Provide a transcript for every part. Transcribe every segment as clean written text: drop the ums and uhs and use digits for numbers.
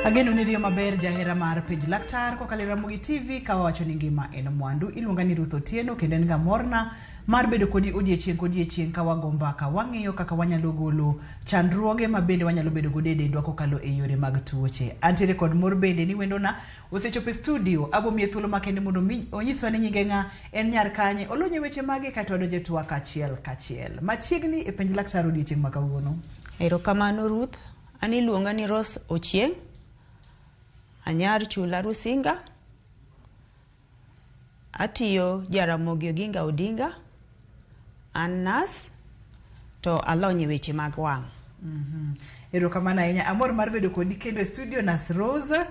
Ageno ni riyo maber jahera mar Penj Laktar kokalo e Ramogi TV ka wawacho ni ngima en mwandu. Iluonga ni Ruth Otieno kendo en ga morna mar bedo kodi odiechieng' kodiechieng' ka wago mbaka wang'iyo kaka wanyalo golo chandruoge ma bende wanyalo bedo godo e dendwa kokalo e yore mag tuoche. Antiere kod mor bende ni wendona osechopo e studio. Abo miye thuolo makende mondo onyiswa ni nyinge ng'a, en nyar kanye, olony e weche mage kaeto wadonjo e twak achiel kachiel. Machiegni e Penj Laktar odiechieng' ma kawuono. Erokamano Ruth. An iluonga ni Rose Ochieng'. Anyar Chula Rusinga. Atiyo Jaramogi Oginga Odinga. An nas to alony e weche mag wang'. Erokamano ahinya. Amor mar bedo kodi kendo e studio Nas Rose,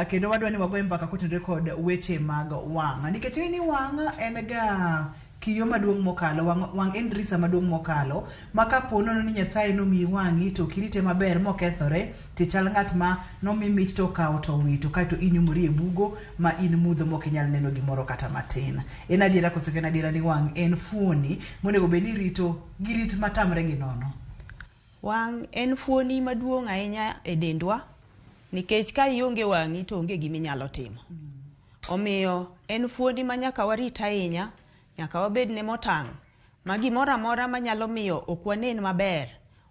kendo wadwa ni wagoye mbaka kotenore kod weche mag wang'. Nikech ing'e ni wang' en ga kiyo maduong' mokalo, wang' en drisa maduong' mokalo, ma kapo nono ni Nyasaye nomiyi wang'i to ok irite maber mokethore, tichal ng'at ma nomi mich to okawo to owito, kaeto inyumori e bugo ma in mudho mok inyal neno gimoro kata matin. En adiera koso ok en adiera ni wang' en fuoni monego bed ni irito gi rit matamre gi nono? Wang' en fuoni maduong' ahinya e dendwa nikech ka ionge wang'i to onge gima inyalo timo. Omiyo en fuoni ma nyaka warit ahinya, nyaka wabedne motang' ma gimoro amora manyalo miyo ok wanen maber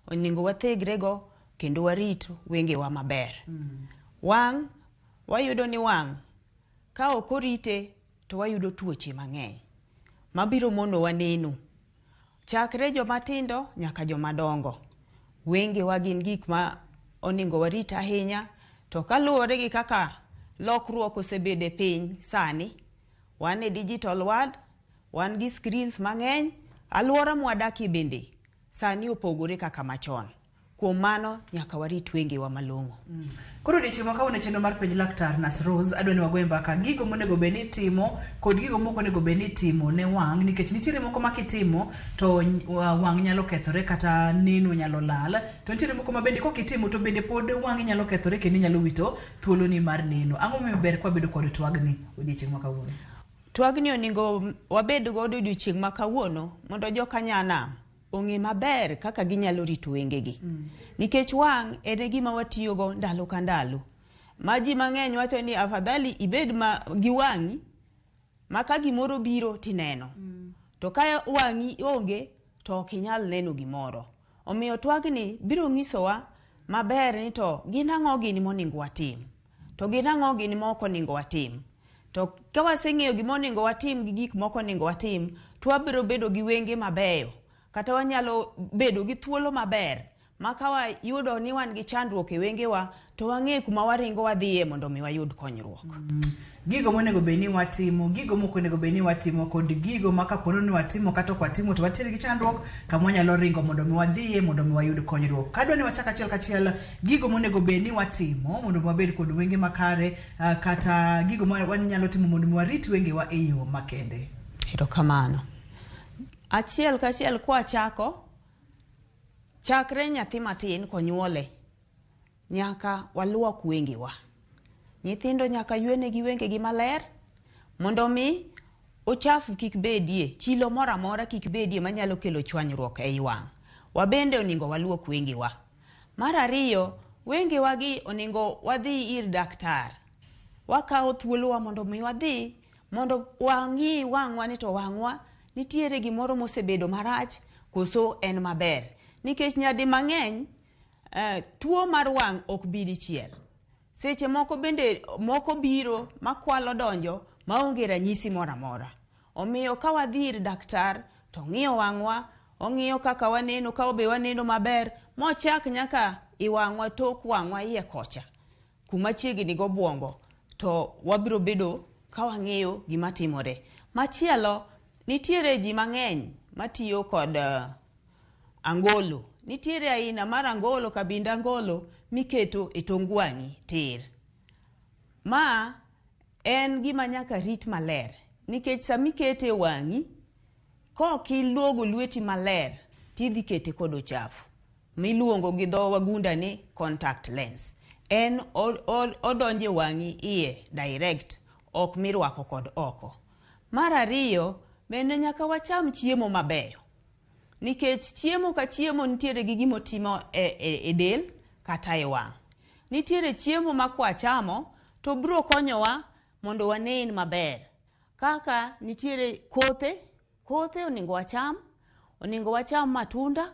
onego wathegrego kendo warit wengewa maber. Wang' wayudo ni wang' ka ok orite to wayudo tuoche mang'eny mabiro monowa neno. Chakre joma tindo nyaka joma dongo. Wengewa gin gik ma onego warit ahinya to kaluwore gi kaka lokruok osebedo e piny sani, wan e digital world, wan gi screens mang'eny, alwora mwadakie bende sani opogore kaka machon. Kuom mano nyaka warit wengewa malong'o. Koro odiechieng' ma kawuono e chenro mar Penj Laktar Nas Rose, adwa ni wagoye mbaka gigo monego bed ni itimo kod gigo mok onego bed ni itimo ne wang' nikech nitiere moko ma kitimo to wang' nyalo kethore kata neno nyalo lal, to nitiere moko ma bende kok itimo to bende pod wang'i nyalo kethore kendo inyalo wito thuoloni mar neno. Ang'o momiyo ber kwabedo kod twagni odiechieng' ma kawuono? Twagni onego wabed godo odiechieng' ma kawuono mondo joka nyanam ong'e maber kaka ginyalo rito wengegi. Nikech wang' en e gima watiyogo ndalo ka ndalo. Ma ji mang'eny wacho ni afadhali ibed ma, gi wang'i ma ka gimoro biro tineno. To ka wang'i onge to ok inyal neno gimoro. Omiyo twagni biro nyisowa maber ni to gin ang'o gini monego watim. To gin ang'o gini ma ok onego watim. To ka waseng'eyo gima onego watim gi gik mok onego watim, to wabiro bedo gi wenge mabeyo kata wanyalo bedo gi thuolo maber ma ka wayudo ni wan gi chandruok e wengewa to wang'e kuma waringo wadhiye mondo mi wayud konyruok. Gigo monego bed ni watimo, gigo mok onego bed ni watimo kod gigo ma kapo ni watimo kata ok watimo to wantiere gi chandruok kama wanyalo ringo mondo mi wadhiye mondo mi wayud konyruok. Kadwa ni wachak achiel kachiel gigo monego bed ni watimo mondo mi wabed kod wenge makare kata gigo ma wanyalo timo mondo mi warit wengewa e yo makende. Erokamano. Achiel kachiel kwachako, chakre nyathi matin konyuole, nyaka waluok wengewa. Nyithindo nyaka ywenegi wengegi maler mondo mi ochafu kik bedie, chilo moro amora kik bedie manyalo kelo chwanyruok ei wang'. Wabende onego waluok wengewa. Mar ariyo, wengewagi onego wadhi ir daktar. Wakawo thuolowa mondo mi wadhi mondo wang'i wang'wa ni to wang'wa nitiere gimoro mosebedo marach koso en maber. Nikech nyadi mang'eny tuo mar wang' ok bi dichiel. Seche moko bende moko biro makwalo donjo maonge ranyisi moro amora. Omiyo ka wadhi ir daktar to ong'iyo wang'wa, ong'iyo kaka waneno, ka be waneno maber, mochak nyaka i wang'wa, tok wang'wa iye kocha, kuma chiegni gobwongo, to wabiro bedo ka wang'eyo gima timore. Machielo, nitiere ji mang'eny matiyo kod angolo. Nitiere aina mar angolo, kabind angolo miketo e tong wang'i tir. Ma en gima nyaka rit maler, nikech samikete e wang'i, kok iluogo lweti maler, tidhi kete kod ochafu miluongo gi dho wagunda ni contact lens. En odonjo e wang'i iye direct, ok mirwako kod oko. Mar ariyo, bende nyaka wacham chiemo mabeyo. Nikech chiemo ka chiemo nitiere gi gimotimo e del kata e wang'. Nitiere chiemo ma kwachamo to biro konyowa mondo wanen maber. Kaka nitiere kothe, kothe onego wacham, onego wacham matunda,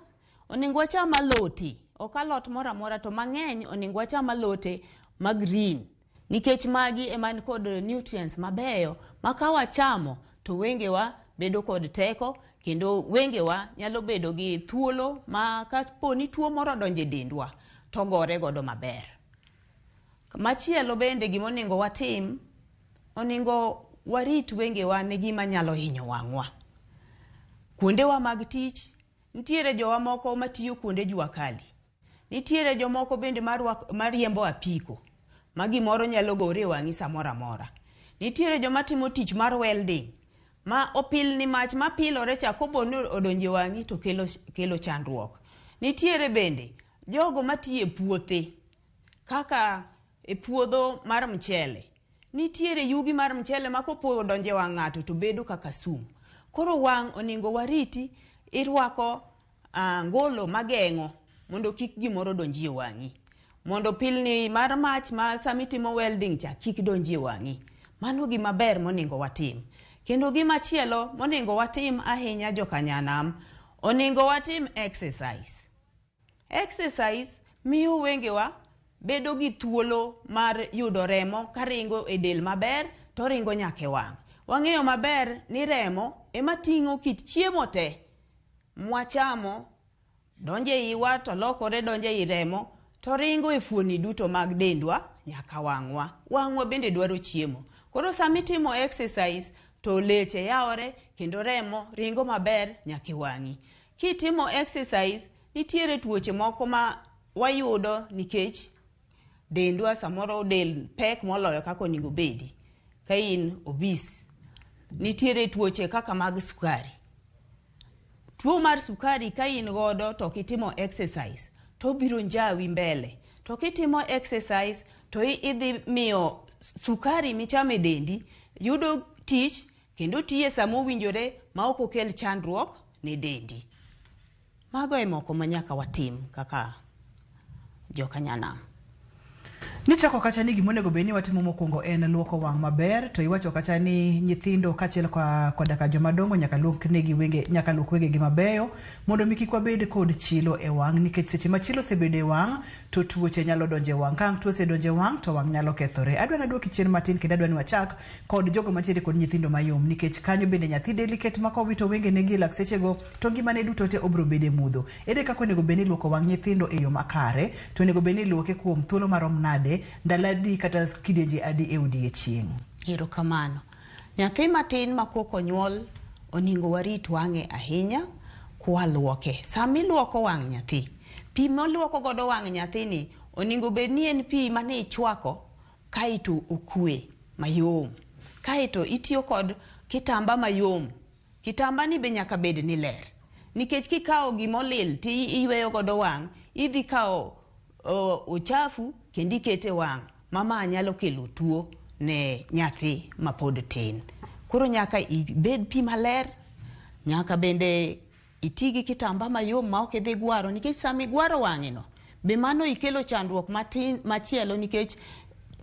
onego wacham aloti. Ok alot moro amora to mang'eny onego wacham alote ma green. Nikech magi ema nikod nutrients mabeyo ma ka wachamo to wengewa bedo kod teko kendo wengewa nyalo bedo gi thuolo ma kapo ni tuo moro odonjo e dendwa to gore godo maber. Machielo bende gimonego watim, onego warit wengewa ne gima nyalo hinyo wang'wa. Kuondewa mag tich, nitiere jowa moko matiyo kuonde jua kali. Nitiere jomoko bende mariembo apiko ma gimoro nyalo gore e wang'i samoro amora. Nitiere joma timo tich mar welding ma opilni mach mapilore cha kopo ni odonjo e wang'i to kelo chandruok. Nitiere bende jogo matiyo e puothe kaka e puodho mar mchele. Nitiere yugi mar mchele ma kopo odonjo e wang' ng'ato to bedo kaka sum. Koro wang' onego wariti, irwako ngolo mageng'o mondo kik gimoro donji e wang'i. Mondo pilni mar mach ma sama itimo welding cha kik donji e wang'i. Mano gima ber monego watim. Kendo gima chielo monego watim ahinya jokanyanam, onego watim exercise. Exercise miyo wengewa bedo gi thuolo mar yudo remo karingo e del maber to ringo nyaka e wang'. Wang'eyo maber ni remo ema ting'o kit chiemo te mwachamo donjo e iwa to lokore donjo ei remo to ringo e fuoni duto mag dendwa nyaka wang'wa. Wang'wa bende dwaro chiemo. Koro sama itimo exercise to leche yawore kendo remo ringo maber nyaka e wang'i. Kitimo exercise, nitiere tuoche moko ma wayudo nikech dendwa samoro del pek moloyo kaka onego bedi ka in obese. Nitiere tuoche kaka mag sukari. Tuo mar sukari ka in godo to ok itimo exercise to obiro njawi mbele. To kitimo exercise to idhi miyo sukari michamo e dendi yudo tich kendo tiye sama owinjore ma ok okel chandruok ne dendi. Mago e moko ma nyaka watim kaka jokanyanam. Nichako kacha ni gimonego bed ni watimo mokwongo en luoko wang' maber, to iwacho kacha ni nyithindo kaachiel koda ka joma dongo nyaka luok negi wenge, nyaka luok wengegi mabeyo mondo mi kik wabed kod chilo e wang', nikech seche ma chilo osebedo e wang' to tuoche nyalo donjo e wang'. Ka ang' tuo osedonjo e wang' to wang' nyalo kethore. Adwa naduoki chien matin kendo adwa ni wachak kod jogo mantiere kod nyithindo mayom, nikech kanyo bende nyathi delicate ma kowito wengene gi e lak sechego to ngimane duto te obiro bedo e mudho. Ere kaka onego bed ni iluoko wang' nyithindo e yo makare, to onego bed ni iluoke kuom thuolo marom nade, ndalo adi kata kidienje adi e odiechieng'? Erokamano. Nyathi matin ma pok onyuol onego warit wang'e ahinya kwaluoke. Sama iluoko wang' nyathi, pi moluoko godo wang' nyathini onego bed ni en pi mane ichwako kaeto okwe mayom. Kaeto itiyo kod kitamba mayom. Kitamba ni be nyaka bed ni ler. Nikech kikawo gimolil ti iyweyo godo wang', idhi kawo uchafu kendo ikete wang' ma nyalo kelo tuo ne nyathi mapod tin. Koro nyaka ibed pi maler, nyaka bende iti gi kitamba mayom ma ok idhi gwaro, nikech sama igwaro wang'e no, be mano ikelo chandruok matin machielo nikech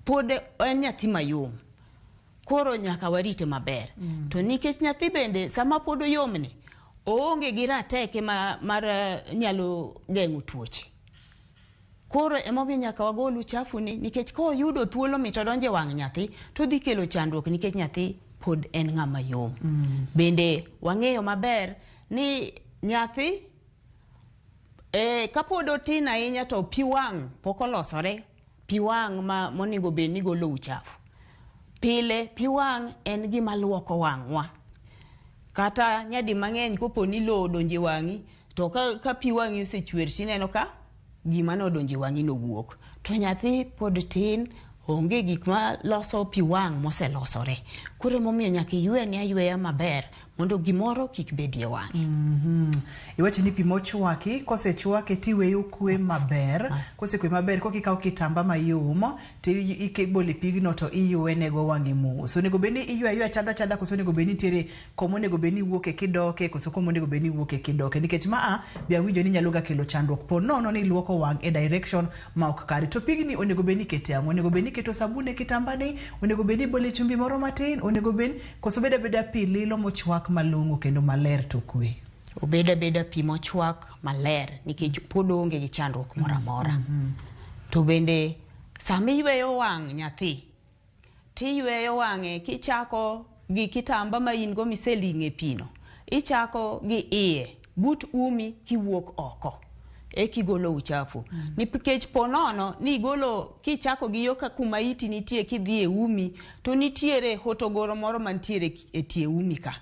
pod en nyathi mayom. Koro nyaka warite maber. To nikech nyathi bende sama pod oyomni, oonge gi rateke mar nyalo geng'o tuoche. Koro emomiyo nyaka wagol uchafu ni, nikech koyudo thuolo mit odonjo e wang' nyathi, to dhi kelo chandruok nikech nyathi pod en ng'ama yom. Bende wang'eyo maber ni nyathi kapod otin ahinya to pi wang' pok olosore, pi wang' ma monego bed ni golo uchafu. Pile pi wang' en gima luoko wang'wa. Kata nyadi mang'eny kopo ni lowo odonjo e wang'i, to ka pi wang'i osechwer tineno ka gima nodonjo e wang'i nowuok. To nyathi pod tin, onge gik ma loso pi wang' moselosore. Koro emomiyo nyaka iywene ayweya maber Mondo gimoro kik bedie wang'e. Iwacho ni pi mochwaki, kosechwake tiweye okwe maber. Kosekwe maber, koka ikawo kitamba mayom, to ibolo e pigno to iywenego wang'e mos. Onego bed ni iywe ayweya chadha chadha koso onego bed ni nitiere koma onego bed ni iwuoke kidoke koso koma onego bed ni iwuoke kidoke. Nikech maa be awinjo ni nyalo ga kelo chandruok po nono ni iluoko wang' e direction ma ok kare. To pigni onego bed ni ikete ang'o? Onego bed ni iketo sabun e kitambani? Onego bed ni ibole chumbi moro matin? Onego bed koso bed abeda pi lilo mochwak malong'o kendo maler to kwe? Obed abeda pi mochwak maler nikech pod oonge gi chandruok moro amora. To bende sama iyweyo wang' nyathi, tiyweyo wang'e kichako gi kitamba ma in go miseling'e pino. Ichako gi iye but umi kiwuok oko ekigolo uchafu. Nikech po nono ni igolo kichako gi yo ka kuma iti nitie kidhi e umi to nitiere hotogoro moro mantiere e tie umi ka.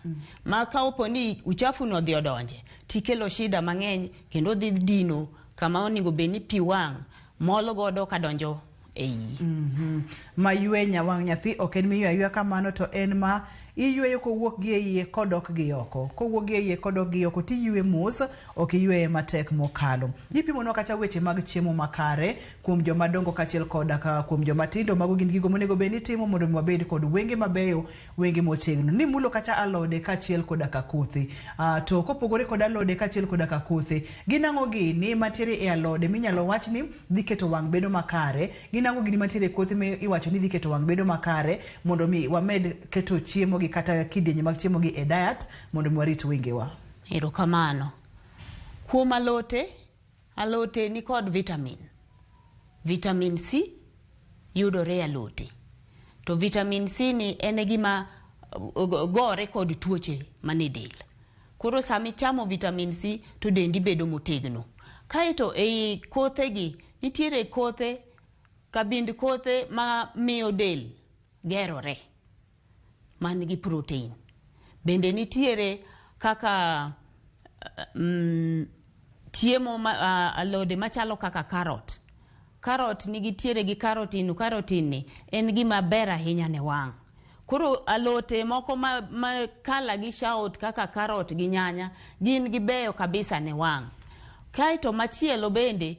Ma ka opo ni uchafu no odhi odonje tikelo shida mang'eny kendo dhi dino kama onego bed ni pi wang' mol godo kadonjo e iyi. Ma ywenya wang' nyathi ok en miyweyo ayweya kamano to en ma iyweyo kowuok gi e iye kodok gi oko. Kowuok gi e iye kodok gi oko tiywe mos, ok iyweye matek mokalo. Ipimonwa kata weche mag chiemo makare kuom joma dongo kaachiel koda ka kuom joma tindo. Mago gin gigo monego bed ni itimo mondo mi wabed kod wenge mabeyo, wenge motegno. Nimulo kata alode kaachiel koda ka kothe. To kopogore kod alode kaachiel koda ka kothe, gin ang'o gini mantiere e alode minyalo wach ni dhi keto wang' bedo makare? Gin ang'o gini mantiere e kothe mi iwacho ni dhi keto wang' bedo makare mondo mi wamed keto chiemo gi kata kidienje mag chiemo gi e diet mondo mi warit wengewa? Erokamano. Kuom alote, alote nikod vitamin. Vitamin C yudore e alote. To vitamin C ni en e gima gore kod tuoche manie del. Koro sama ichamo vitamin C to dendi bedo motegno. Kaeto ei kothe gi, nitiere kothe, kabind kothe ma miyo del gerore man gi protein. Bende nitiere kaka chiemo ma alode machalo kaka carrot. Carrot nigi tiere gi carotene, carotene ni en gima ber ahinya ne wang'. Koro alote moko ma kala gi shout kaka carrot gi nyanya gin gibeyo kabisa ne wang'. Kaeto machielo bende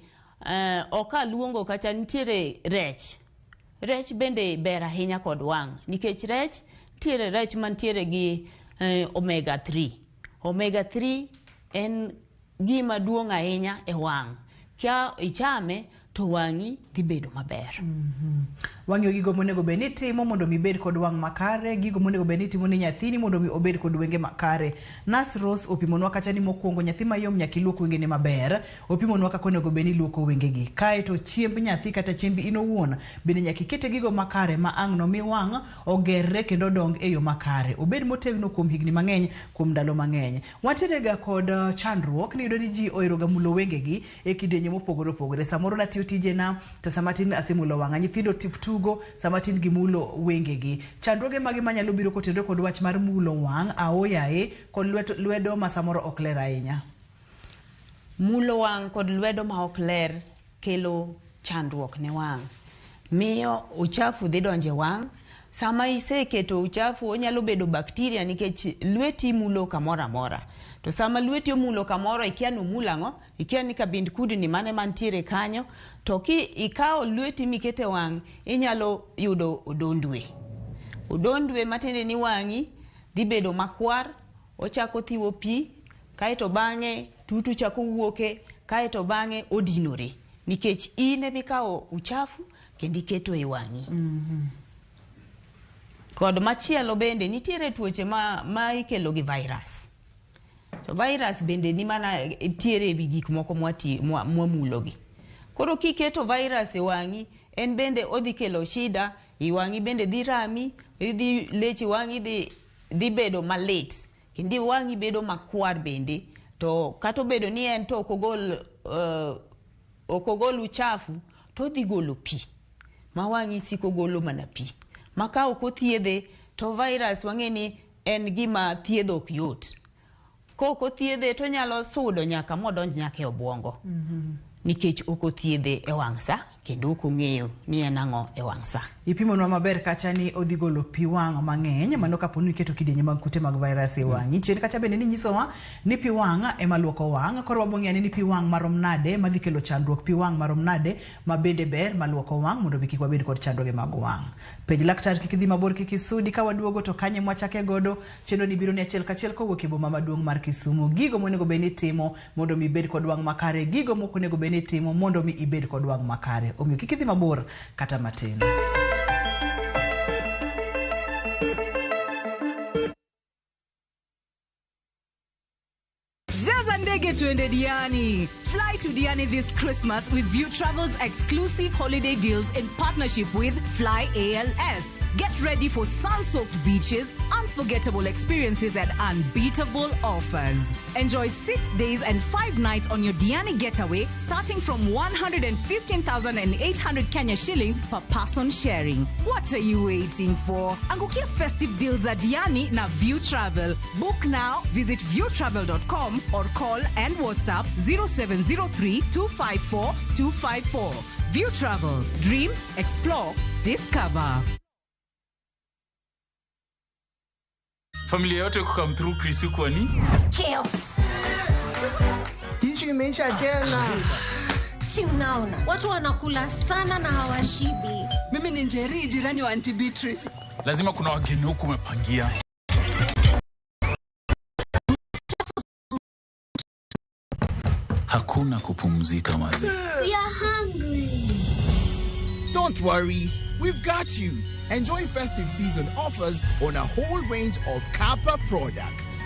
ok aluongo kacha nitiere rech. Rech bende ber ahinya kod wang' nikech rech nitiere rech mantiere gi omega 3. Omega 3 en gima duong' ahinya e wang'. Ka ichame to wang'i dhi bedo maber. Wang'iyo gigo monego bed ni itimo mondo mi ibed kod wang' makare, gigo monego bed ni itimo ne nyathini mondo mi obed kod wenge makare. Nurse Rose opimonwa kacha ni mokwongo nyathi mayom nyaka iluok wengene maber. Opimonwa kaka onego bed ni iluoko wengegi. Kaeto chiemb nyathi kata chiemb in owuon bende nyaka ikete gigo makare ma ang' nomi wang' ogerre kendo odong e yo makare. Obed motegno kuom higni mang'eny, kuom ndalo mang'eny. Wantiere ga kod chandruok ni iyudo ni ji ohero ga mulo wengegi e kidienje mopogore opogore. Samoro natiyo tijena to sama tin asemulo wang'a. Nyithindo tugo sama tin gimulo wengegi. Chandruoge mage manyalo biro kotenore kod wach mar mulo wang' aoyaye kod lwedo ma samoro ok ler ahinya? Mulo wang' kod lwedo ma ok ler kelo chandruok ne wang'. Miyo uchafu dhi donjo e wang'. Sama iseketo uchafu onyalo bedo bakteria nikech lweti mulo kamoro amora. To sama lweti omulo kamoro ikia ni omulo ang'o, ikia ni kabind kudni mane mantiere kanyo, to ki ikawo lweti mikete wang' inyalo yudo odondwe. Odondwe matiende ni wang'i dhi bedo makwar, ochako thiwo pi, kaeto bang'e tutu chako wuoke, kaeto bang'e odinore. Nikech in emikawo uchafu kendo iketo e wang'i. Kod machielo bende nitiere tuoche ma ikelo gi virus. To virus bende ni mana tiere ewi gik moko mwamulogi. Koro kiketo virus e wang'i, en bende odhi kelo shida, i wang'i bende dhi rami, idhi leche wang'i dhi bedo malit. Kendo wang'i bedo makwar bende. To kata obedo ni en to ok ogol uchafu, to odhi golo pi. Ma wang'i siko golo mana pi. Ma ka ok othiedhe, to virus wang'e ni en gima thiedho ok yot. Ka ok othiedhe to onyalo sudo nyaka modonj nyaka e obwongo. Nikech ok othiedhe e wang' sa. Kendo ok ong'eyo ni en ang'o e wang' sa. Ipimonwa maber kacha ni odhi golo pi wang' mang'eny, mano kapo ni iketo kidienje mag kute mag virus e wang'i. Chien kacha bende ninyisowa ni pi wang' ema luoko wang', koro wabong'eyo ni pi wang' marom nade madhi kelo chandruok, pi wang' marom nade ma bende ber maluoko wang' mondo mi kik wabed kod chandruoge mag wang'. Penj laktar kik idhi mabor kik isudi ka waduogo to kanye mwachake godo chenro ni biro ni achiel kachiel kowuok e boma maduong' mar Kisumu. Gigo monego bed ni itimo mondo mi ibed kod wang' makare, gigo mok onego bed ni itimo mondo mi ibed kod wang' makare. Omiyo kik idhi mabor kata matin. Jaza ndege tuende Diani. Fly to Diani this Christmas with View Travel's exclusive holiday deals in partnership with Fly ALS. Get ready for sun-soaked beaches, unforgettable experiences and unbeatable offers. Enjoy 6 days and 5 nights on your Diani getaway starting from 115,800 Kenya shillings per person sharing. What are you waiting for? Angukia festive deals at Diani na View Travel. Book now, visit viewtravel.com or call and WhatsApp 0703 254 254. View Travel. Dream, explore, discover. Familia yote kukam through Chris kwa ni Chaos. Tishu imeisha tena. Si unaona watu wanakula sana na hawashibi. Mimi ni Njeri, jirani wa Auntie Beatrice. Lazima kuna wageni huku umepangia. Hakuna kupumzika maze. We are hungry. Don't worry, we've got you. Enjoy festive season offers on a whole range of Kappa products.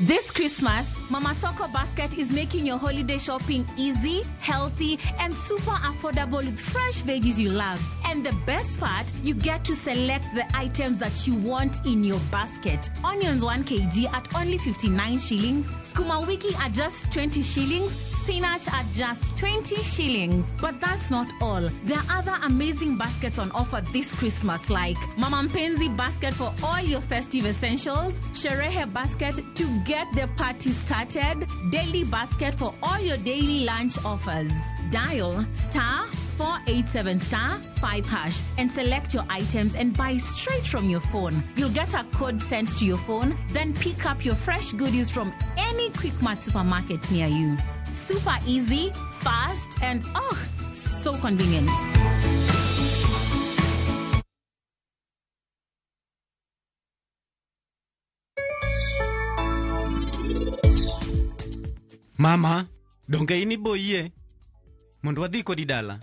This Christmas, Mama Soko Basket is making your holiday shopping easy, healthy, and super affordable with fresh veggies you love. And the best part, you get to select the items that you want in your basket. Onions 1 kg at only 59 shillings, sukuma wiki at just 20 shillings, spinach at just 20 shillings. But that's not all. There are other amazing baskets on offer this Christmas, like Mama Mpenzi basket for all your festive essentials, Sherehe basket to get the party started, daily basket for all your daily lunch offers. Dial star 487 star 5 hash and select your items and buy straight from your phone. You'll get a code sent to your phone, then pick up your fresh goodies from any Quickmart supermarket near you. Super easy, fast, and oh, so convenient. Mama, donge in ibo yie mondo wadhi kodi dala?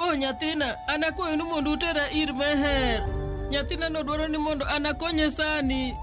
O nyathina, an akwayo ni mondo utera ir Meher. Nyathina no dwaro ni mondo an akonye sani.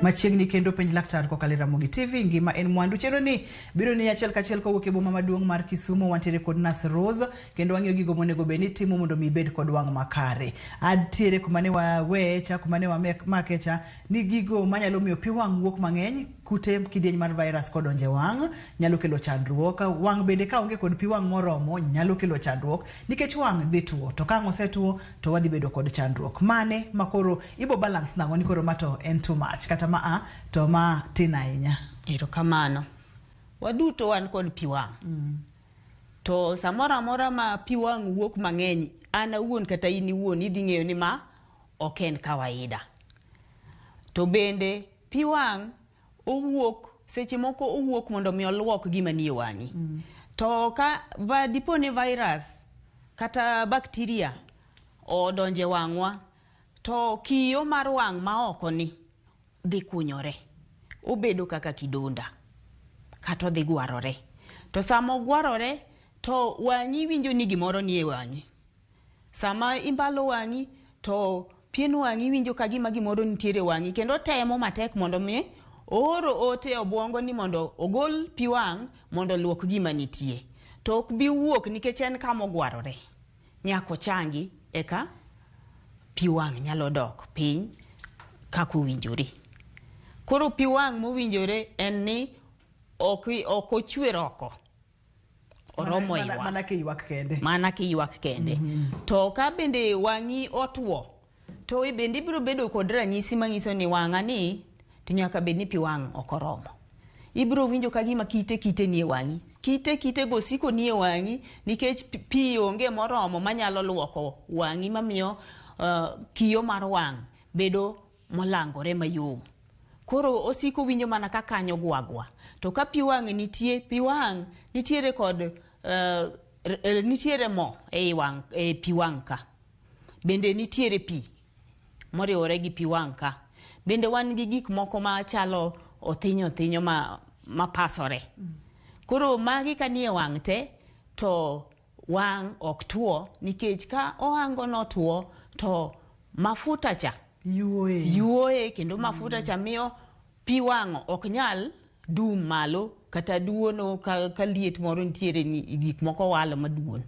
Machiegni kendo penj laktar kokalo e Ramogi TV, ngima en mwandu. Chenro ni biro ni achiel kachiel kowuok e boma maduong' mar Kisumu. Wantiere kod Nurse Rose kendo wang'iyo gigo monego bed ni itimo mondo mi ibed kod wang' makare. Antiere kuma ne waweye cha, kuma ne wamake cha, ni gigo manyalo miyo pi wang' wuok mang'eny, kute kidieny mar virus kodonjo e wang' nyalo kelo chandruok. Wang' bende ka onge kod pi wang' moromo nyalo kelo chandruok nikech wang' dhi tuo, to ka ang' osetuo to wadhi bedo kod chandruok. Mane makoro ibo balance nang'o ni koro ma to en too much kata ma a to ma tin ahinya? Erokamano. Waduto wan kod pi wang'. To samoro amora ma pi wang' wuok mang'eny, an awuon kata in iwuon idhi ng'eyo ni ma ok en kawaida. To bende pi wang' owuok seche moko owuok mondo mi oluok gima nie wang'i. To ka dipo ni virus kata bacteria odonje wang'wa, to kiyo mar wang' ma oko ni dhi kunyore. Obedo kaka kidonda kata odhi gwarore. To sama ogwarore to wang'i winjo ni gimoro nie wang'i. Sama imbalo wang'i to pien wang'i winjo ka gima gimoro nitiere wang'i, kendo temo matek mondo mi ooro ote e obwongo ni mondo ogol pi wang' mondo oluok gima nitie. To ok bi wuok nikech en kama ogwarore. Nyaka ochangi eka pi wang' nyalo dok piny kaka owinjore. Koro pi wang' mowinjore en ni ok ochwer oko. Oromo i wang'. Mana kiywak kende. Mana kiywak kende. To ka bende wang'i otwo, to bende ibiro bedo kod ranyisi manyiso ni wang'a ni to nyaka bed ni pi wang' ok oromo. Ibiro winjo ka gima kite kite nie wang'i. Kite kite go siko nie wang'i nikech pi onge moromo manyalo luoko wang'i mamiyo kiyo mar wang' bedo molangore mayom. Koro osiko winjo mana ka kanyo gwagwa. To ka pi wang' nitie, pi wang' nitiere kod nitiere mo ei wang' e pi wang' ka. Bende nitiere pi moriwore gi pi wang' ka. Bende wan gi gik moko machalo othinyo othinyo ma pasore. Koro magi ka nie wang' te to wang' ok tuo nikech ka ohango notuo to mafuta cha yuoye kendo mafuta cha miyo pi wang' ok nyal dum malo kata duono ka liet moro nitiere ni gik moko walo maduon.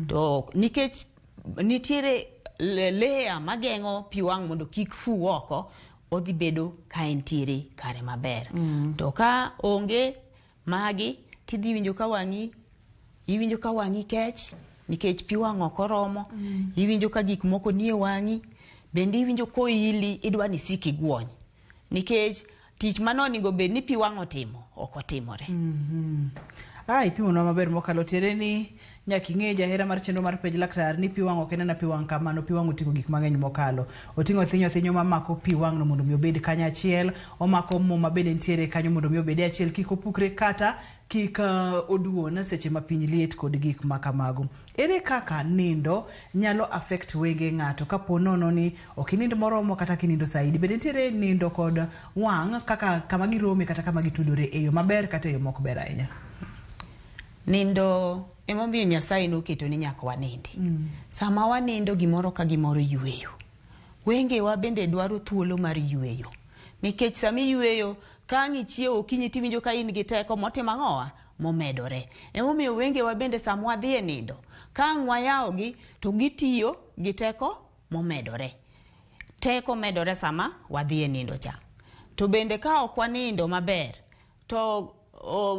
To nikech nitiere layer mageng'o pi wang' mondo kik fu oko, odhi bedo ka entiere kare maber. To ka onge magi tidhi winjo ka wang'i, iwinjo ka wang'i kech nikech pi wang' ok oromo. Iwinjo ka gik moko nie wang'i, bende iwinjo koili idwa ni isik iguony nikech tich mane onego bed ni pi wang' otimo ok otimore. Ipimonwa maber mokalo. Tiende ni nyaka ing'e jahera mar chenro mar Penj Laktar ni pi wang' ok en ena pi wang' kamano. Pi wang' oting'o gik mang'eny mokalo. Oting'o thinyo thinyo mamako pi wang' no mondo mi obed kanyo achiel, omako mo mabende nitiere kanyo mondo mi obed achiel, kik opukre kata kik oduon seche ma piny liet kod gik ma kamago. Ere kaka nindo nyalo affect wenge ng'ato kapo nono ni ok inind moromo kata kinindo saidi? Bende nitiere nindo kod wang' kaka kama girome kata kama gitudore e yo maber kata e yo mok ber ahinya? Nindo emomiyo Nyasaye noketo ni nyaka wanindi. Sama wanindo gimoro ka gimoro yweyo. Wengewa bende dwaro thuolo mar yweyo. Nikech sama iyweyo, ka ang' ichiewo okinyi tiwinjo ka in gi teko motimo ang'owa momedore. Emomiyo wengewa bende sama wadhi e nindo, ka ang' wayawogi to gitiyo gi teko momedore. Teko medore sama wadhi e nindo cha. To bende ka ok wanindo maber, to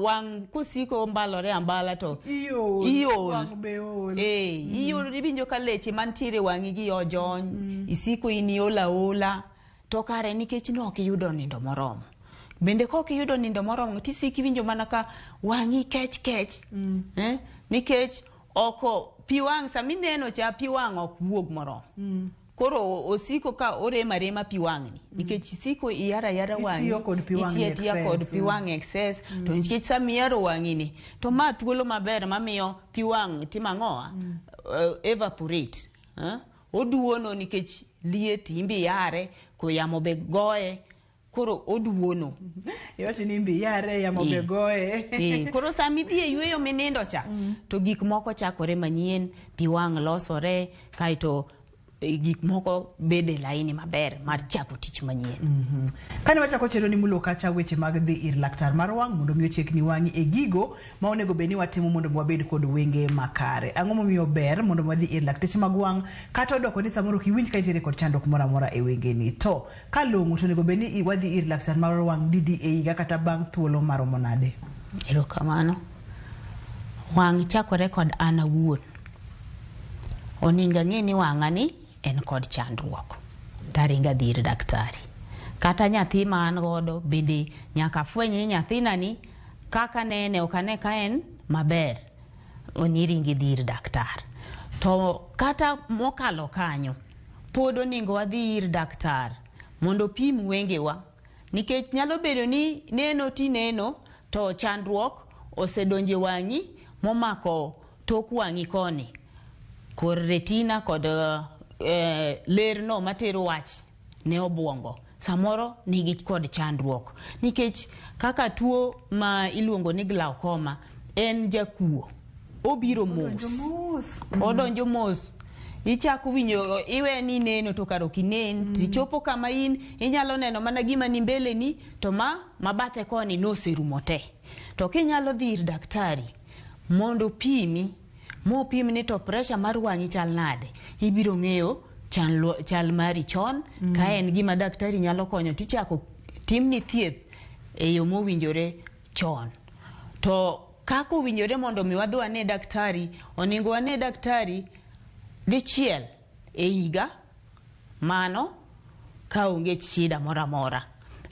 wang' kosiko mbalore ambala to iol. Wang' be ol. Iol, iwinjo ka leche mantiere wang'i gi ojony, isiko in iol aola, to kare nikech ne ok iyudo nindo moromo. Bende ka ok iyudo nindo moromo tisiko iwinjo mana ka wang'i kech kech. Nikech oko pi wang' sama ineno cha pi wang' ok wuog moromo. Koro osiko ka orema rema pi wang'ni nikech isiko iyaro ayara wang'i, Itiyo kod pi wang' itiyo atiya kod pi wang' excess. To nikech sama iyaro wang'i ni to ma thuolo maber mamiyo pi wang' timo ang'owa? Evaporate. Oduono nikech liet imbi yare, ko yamo be goye, koro oduono. Iwacho ni imbi yare, yamo be goye. Koro sama idhi e yweyo minindo cha, to gik moko chakore manyien, pi wang' losore, kaeto gik moko bede laini maber mar chako tich manyien. Kane wachako chenro ni mulo kacha weche mag dhi ir laktar mar wang' mondo mi ochekni wang'i e gigo ma onego bed ni watimo mondo wabed kod wenge makare. Ang'o momiyo ber mondo wadhi ir lakteche mag wang' kata odoko ni samoro ok iwinj ka intiere kod chandruok moro amora e wengeni? To ka long'o to onego bed ni wadhi ir laktar mar wang' didi e higa kata bang' thuolo maromo nade? Erokamano. Wang' chakore kod an awuon. Onego ang'e ni wang'a ni en kod chandruok. Taringa dhi ir daktari. Kata nyathi ma an godo bende nyaka afweny ni nyathina ni kaka nene ok ane ka en maber. Oniringi dhi ir daktar. To kata mokalo kanyo, pod onego wadhi ir daktar mondo opim wengewa. Nikech nyalo bedo ni neno tineno to chandruok osedonje wang'i momako tok wang'i koni. Kor retina kod lerno matero wach ne obwongo samoro nigi kod chandruok. Nikech kaka tuo ma iluongo ni glaucoma en jakuo, obiro mos. Odonjo mos. Ichako winjo iwe ni neno to kar ok inen. Tichopo kama in inyalo neno mana gima ni mbele ni to ma mabathe koni noserumo te. To kinyalo dhi ir daktari mondo pimi, mopim ni to pressure mar wang'i chal nade, ibiro ng'eyo Chal mari chon. Ka en gima daktari nyalo konyo, tichako timni thieth e yo mowinjore chon. To kaka owinjore mondo mi wadhi wane daktari, onego wane daktari dichiel e higa, mano ka onge shida moro amora.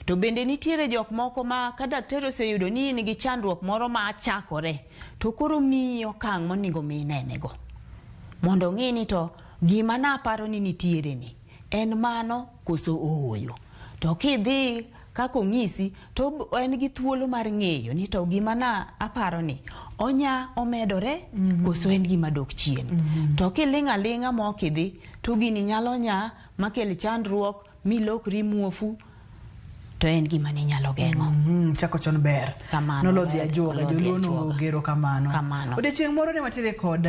To bende nitiere jok moko ma ka daktari oseyudo ni in gi chandruok moro ma chakore, to koro miyi okang' monego mi inenego mondo ong'i ni to gima naparo ni nitiere ni en mano koso ooyo. To kidhi kaka ong'isi, to en gi thuolo mar ng'eyo ni to gima na aparo ni onya omedore koso en gima dok chien. To kiling' aling'a ma ok idhi, to gini nyalo nya makel chandruok milokri muofu, to en gima ninyalo geng'o. Chako chon ber. Kamano. Nolodhi Ber, ajuoga, nolodhi joluo ajuoga. nogero kamano. Kamano. Odiechieng' moro ne watiere kod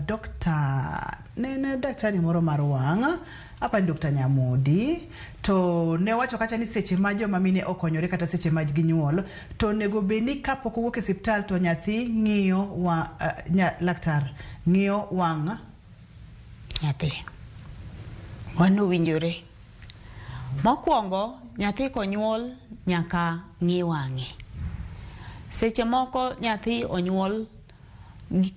Dr. ne en daktari moro mar wang', apani Dr. Nyamodi, to ne wacho kacha ni seche ma joma mine okonyore kata seche ma ginyuol, to onego bed ni kapok owuok e osiptal to nyathi ng'iyo wa, laktar ng'iyo wang' nyathi. Mano owinjore. Mokwongo, nyathi konyuol nyaka ng'i wang'e. Seche moko nyathi onyuol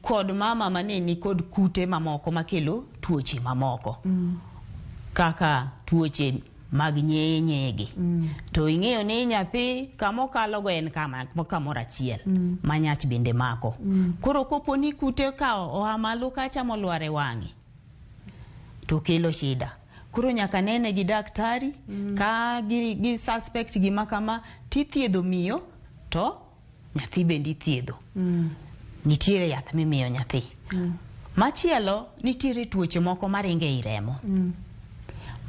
kod mama mane ni kod kute mamoko makelo tuoche mamoko. Kaka tuoche mag nyeye nyege. To ing'eyo ni nyathi kamokalo go en kamoro achiel ma nyach bende mako. Koro kopo ni kute ka oa malo kacha molwar e wang'e, to kelo shida. Koro nyaka nene gi daktari ka gi suspect gima kama, tithiedho miyo to nyathi bende ithiedho. Nitiere yath mimiyo nyathi. Machielo, nitiere tuoche moko maringo ei remo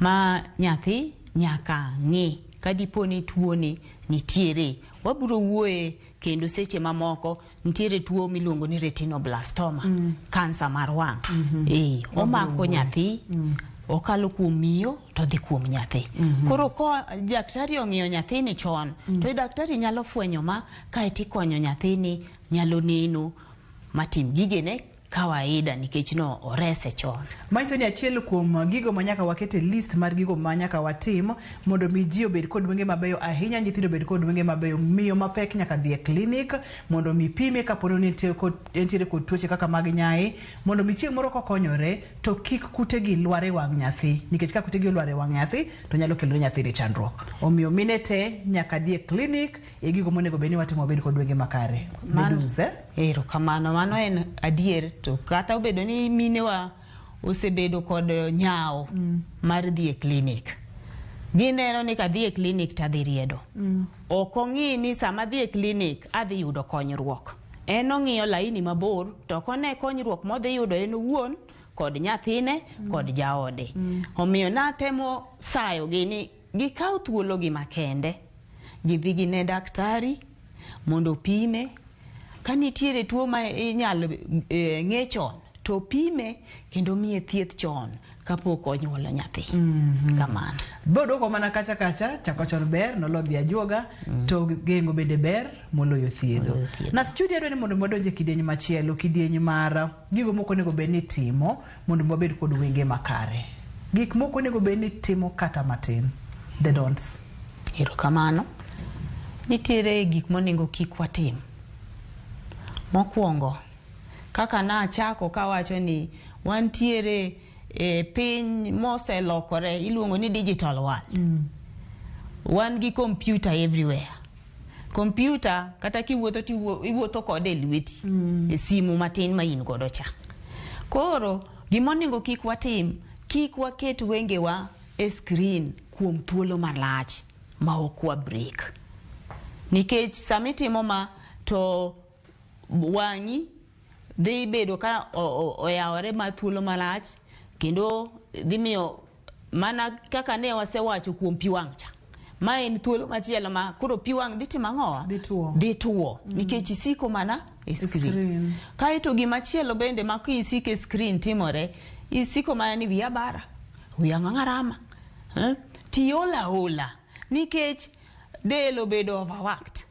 ma nyathi nyaka ng'i ka dipo ni tuoni nitiere. Wabiro wuoye kendo seche mamoko. Nitiere tuo miluongo ni retinoblastoma, kansa mar wang'. Omako nyathi, okalo kuom miyo to dhi kuom nyathi. Koro ko daktari ong'iyo nyathini chon, to daktari nyalo fwenyo ma kaeto ikonyo nyathini, nyalo neno matim gigene kawaida nikech no orese chon. Manyiso ni achiel kuom gigo ma nyaka waket e list mar gigo ma nyaka watim mondo mi ji obed kod wenge mabeyo ahinya, nyithindo obed kod wenge mabeyo, miyo mapek nyaka dhi e klinik mondo mi pime kapo ni entiere kod tuoche kaka mag nyae, mondo mi chieng' moro kokonyore to kik kutegi lwar e wang' nyathi, nikech ka kutegi olwar e wang' nyathi to nyalo kelo ne nyathini chandruok. Omiyo mine te nyaka dhi e klinik e gigo monego bed ni watimo wabed kod wenge makare. Medus, eh? Erokamano, mano en adier. To kata obedo ni minewa osebedo kod nyawo mar dhi e klinik, gineno ni kadhi e klinik tadhi riedo. Ok ong'i ni sama adhi e klinik adhi yudo konyruok. En ong'iyo laini mabor to ok one konyruok modhi yudo en owuon kod nyathine kod jaode. Omiyo natemo sayogi ni gikaw thuologi makende, gidhi gine daktari mondo opime. Ka nitiere tuo ma inyalo ng'e chon, to pime kendo miye thieth chon kapok onyuolo nyathi. Kamano. Bodwoko mana kacha kacha, chako chon ber, nolodhi ajuoga, to geng'o bende ber moloyo thiedho. Na studio adwa ni mondo wadonj e kidieny machielo, kidieny mar gigo moko onego bed ni timo mondo wabed kod wenge makare. Gik moko onego bed ni timo kata matin. The don'ts. Erokamano. Nitiere gik monego kik watim. Mokwongo, kaka nachako kawacho ni wantiere e piny moselokore iluongo ni digital world. Wan gi computer everywhere. Computer kata kiwuotho to iwuotho kode e lweti, e simu matin ma in godo cha. Koro gimonego kik watim, kik waket wengewa e screen kuom thuolo malach ma ok wa break. Nikech samitimo ma to wang'i dhi bedo ka oyawore ma thuolo malach, kendo dhi miyo mana kaka ne wasewacho kuom pi wang' cha. Ma en thuolo machielo ma koro pi wang' dhi timo ang'owa? Dhi tuo. Nikech isiko mana e screen. Kaeto gimachielo bende ma kisiko e screen timore, isiko mana ni wiya bara, wiya ng'ang'arama. Tiol aola nikech del obedo overworked.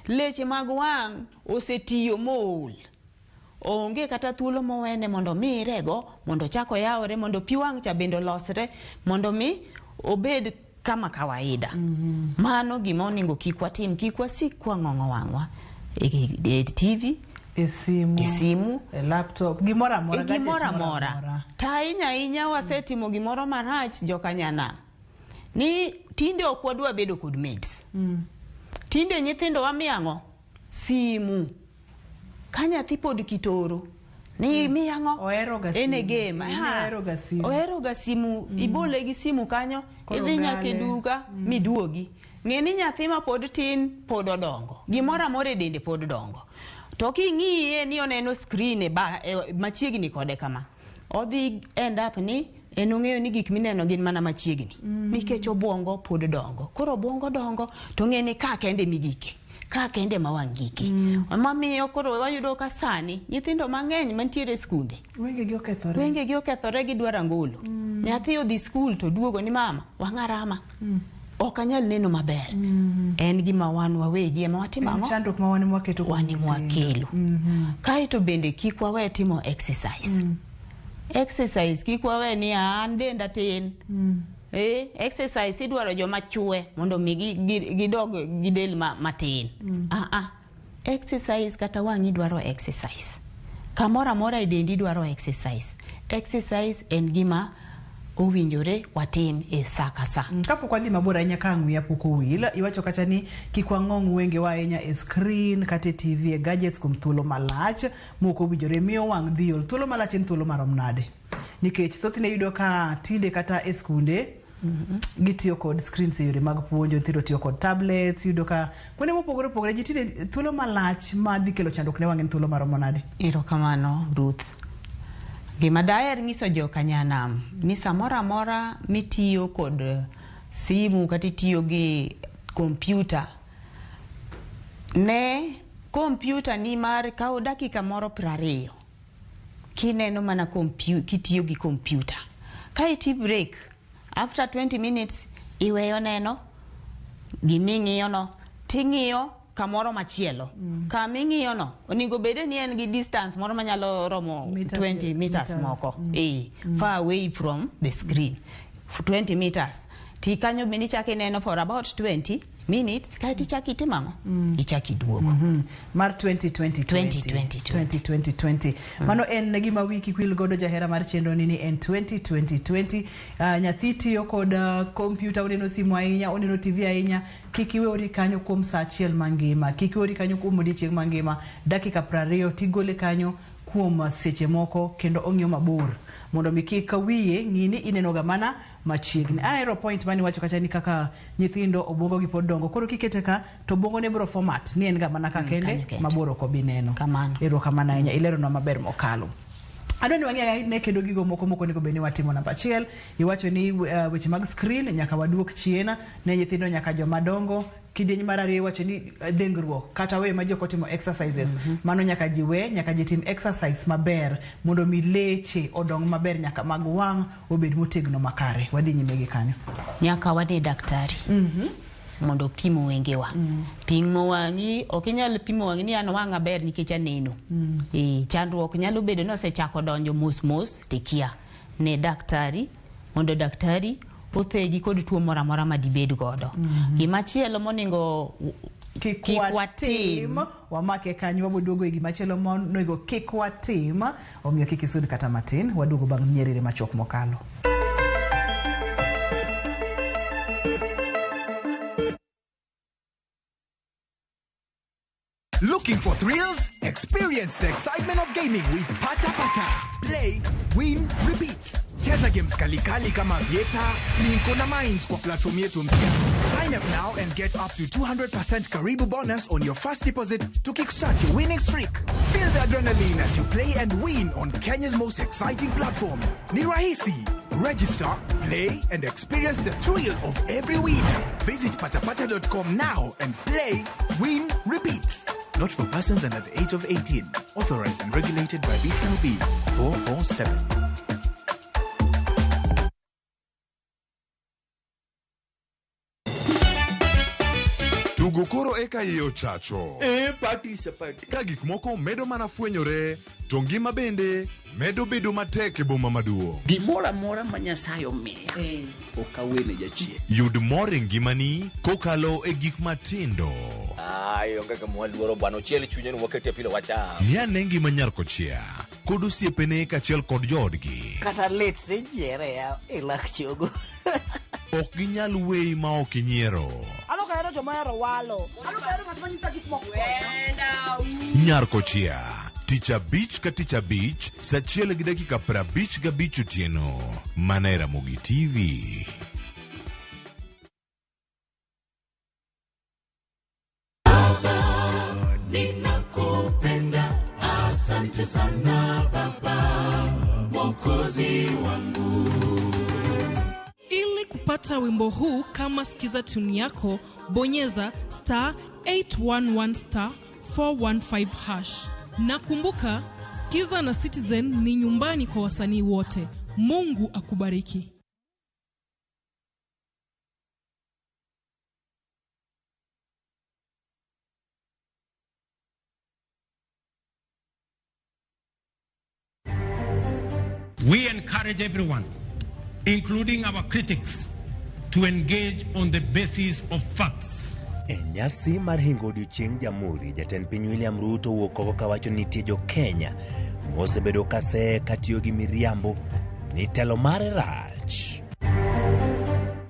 Leche mag wang' osetiyo mool. Onge kata thuolo mowene mondo mi irego, mondo ochak oyawre, mondo pi wang' cha bende olosre, mondo mi obed kama kawaida. Mano gima onego kik watim, kik wasik kwang'ong'o wang'wa e TV, e simu, e simu, e laptop, gimoro amora, e gadget gimoro moro amora. amora. To ahinya ahinya wasetimo gimoro marach jokanyanam. Ni tinde ok wadwa bedo kod maids. Tinde nyithindo wamiyo ang'o? Simu. Ka nyathi pod kitoro, ni imiyo ang'o? Ohero ga En e simu. game. Mm, Aha. ohero ga simu. Ohero ga simu. Ibole gi simu kanyo, Koro idhi nyaka e gale. duka, miduogi. Ng'e ni nyathi ma pod tin pod odongo. Gimoro amora e dende pod dongo. To king'iye ni oneno screen e ba, e, machiegni kode kama, odhi end up ni en ong'eyo ni gik mineno gin mana machiegni. Nikech obwongo pod dongo. Koro obwongo dongo to ng'e ni ka kende migike. Ka kende ma wang' gike. Mamiyo koro wayudo ka sani nyithindo mang'eny mantiere e skunde Wengegi okethore. wengegi okethore gidwaro angolo. Nyathi odhi skul to duogo ni mama wang'a rama. Ok anyal neno maber. En gima wan wawegi ema watimo En ang'o? chandruok ma wan ema waketo kuom Wan ema nyithindo. wakelo. Kaeto bende kik wawe timo exercise. Exercise kik wawe ni an denda tin. Exercise idwaro joma chwe mondo mi gidog gi del matin. Exercise kata wang'i dwaro exercise. Kamoro amora e dendi dwaro exercise. Exercise en gima owinjore watim e sa ka sa. Kapok wadhi mabor ahinya ka ang' wiya pok owil, iwacho kacha ni kik wang'ong wengewa ahinya e screen kata e TV e gadgets kuom thuolo malach mok owinjore miyo wang' dhi ol. Thuolo malach en thuolo marom nade? Nikech thothne iyudo ka tinde kata e skunde gitiyo kod screens e yore mag puonjo, nyithindo tiyo kod tablets, iyudo ka kuonde mopogore opogore ji tinde thuolo malach ma dhi kelo chandruok ne wang' en thuolo maromo nade? Erokamano Ruth. Gima daher nyiso jokanyanam ni samoro amora mitiyo kod simu kata itiyo gi kompyuta, ne kompyuta ni mar kawo dakika moro 20 kineno mana kitiyo gi kompyuta. Ka iti break after 20 minutes iweyo neno giming'iyo no ting'iyo kamoro machielo. Kaming'iyo no onego bede ni en gi distance moro manyalo romo 20 meters moko. Far away from the screen. 20 meters. Ti kanyo bende ichako ineno for about 20 minutes kaeto ichako itimo ang'o? Ichako iduogo. Mar 2020 2020 2020. Mano en gima wiki kwil godo jahera mar chenro ni en 2020. Nyathi tiyo kod kompyuta, oneno simu ahinya, oneno TV ahinya. Kik iwe kanyo kuom saa achiel mangima, kik iwe kanyo kuom odiechieng' mangima, dakika 20 tigole kanyo kuom seche moko kendo ong'iyo mabor mondo mi kik wiye ng'i ni ineno ga mana machiegni. Ahero point mani wacho kacha ni kaka nyithindo obwongo gi pod dongo, koro kikete ka to obwongo ne biro format ni en ga mana ka kende mabor ok obi neno. Erokamano ahinya, ileronwa maber mokalo. Adwa ni wang'e ne kendo gigo moko moko onego bed ni watimo. Namba achiel, iwacho ni weche mag screen nyaka waduok chien ne nyithindo nyaka joma dongo. Kidieny mar ariyo iwacho ni dhengruok kata we ma ji ok otimo exercises. Mano nyaka ji we, nyaka ji tim exercise maber mondo mi leche odong maber nyaka mag wang' obed motegno makare. Wadhi nyime gi kanyo. Nyaka wadhi daktari. Mondo opim wengewa. Pimo wang'i, ok inyal pimo wang'i ni an wang'a ber nikech aneno. Chandruok nyalo bedo ni osechako donjo mos mos tikia. Ne daktari, mondo daktari othegi kod tuo moro amora ma dibed godo. Gimachielo monego kik watim, wamake kanyo waboduogo e gimachielo monego kik watim, omiyo kik isud kata matin, waduogo bang' nyerere machuok mokalo. Looking for thrills? Experience the excitement of gaming with Pata Pata. Play, win, repeat. Cheza games kalikali kama Vieta, Linko na Mines kwa platform yetu mpya. Sign up now and get up to 200% Karibu bonus on your first deposit to kickstart your winning streak. Feel the adrenaline as you play and win on Kenya's most exciting platform. Ni rahisi. Register, play, and experience the thrill of every win. Visit patapata.com now and play, win, repeat. Not for persons under the age of 18. Authorized and regulated by BCLB 447. Tugo koro eka iye ochacho. Eh, party is a party. Ka gik moko medo mana fwenyore, to ngima bende medo bedo matek e boma maduong'. Gimoro amora ma Nyasaye omiya ok awene jachien. Yud mor e ngimani kokalo e gik matindo. Ai, onge gima waluoro bwana, ochiel chunye ni wakete pilo wacham. Ng'i ane ngima nyar kochia kod osiepene kaachiel kod joodgi. Kata lit tinyiere ya e lak chogo. Ok ginyal weyi ma ok inyiero. An ok ahero joma ohero walo. An ok ahero ng'at ma nyisa gik moko. Nyar kochia tich abich ka tich abich saa achiel gi dakika 55 otieno mana e Ramogi TV. Ninakupenda, asante sana Baba, Mwokozi wangu. Ili kupata wimbo huu kama skiza tune yako, bonyeza star 811 star 415 hash. Na kumbuka, Skiza na Citizen ni nyumbani kwa wasanii wote. Mungu akubariki. We encourage everyone, including our critics, to engage on the basis of facts. E nyasi mar hingo odiochieng' Jamhuri, jatend piny William Ruto owuok oko kawacho ni nitie jo Kenya mosebedo kaseye katiyo gi miriambo ni telo mare rach.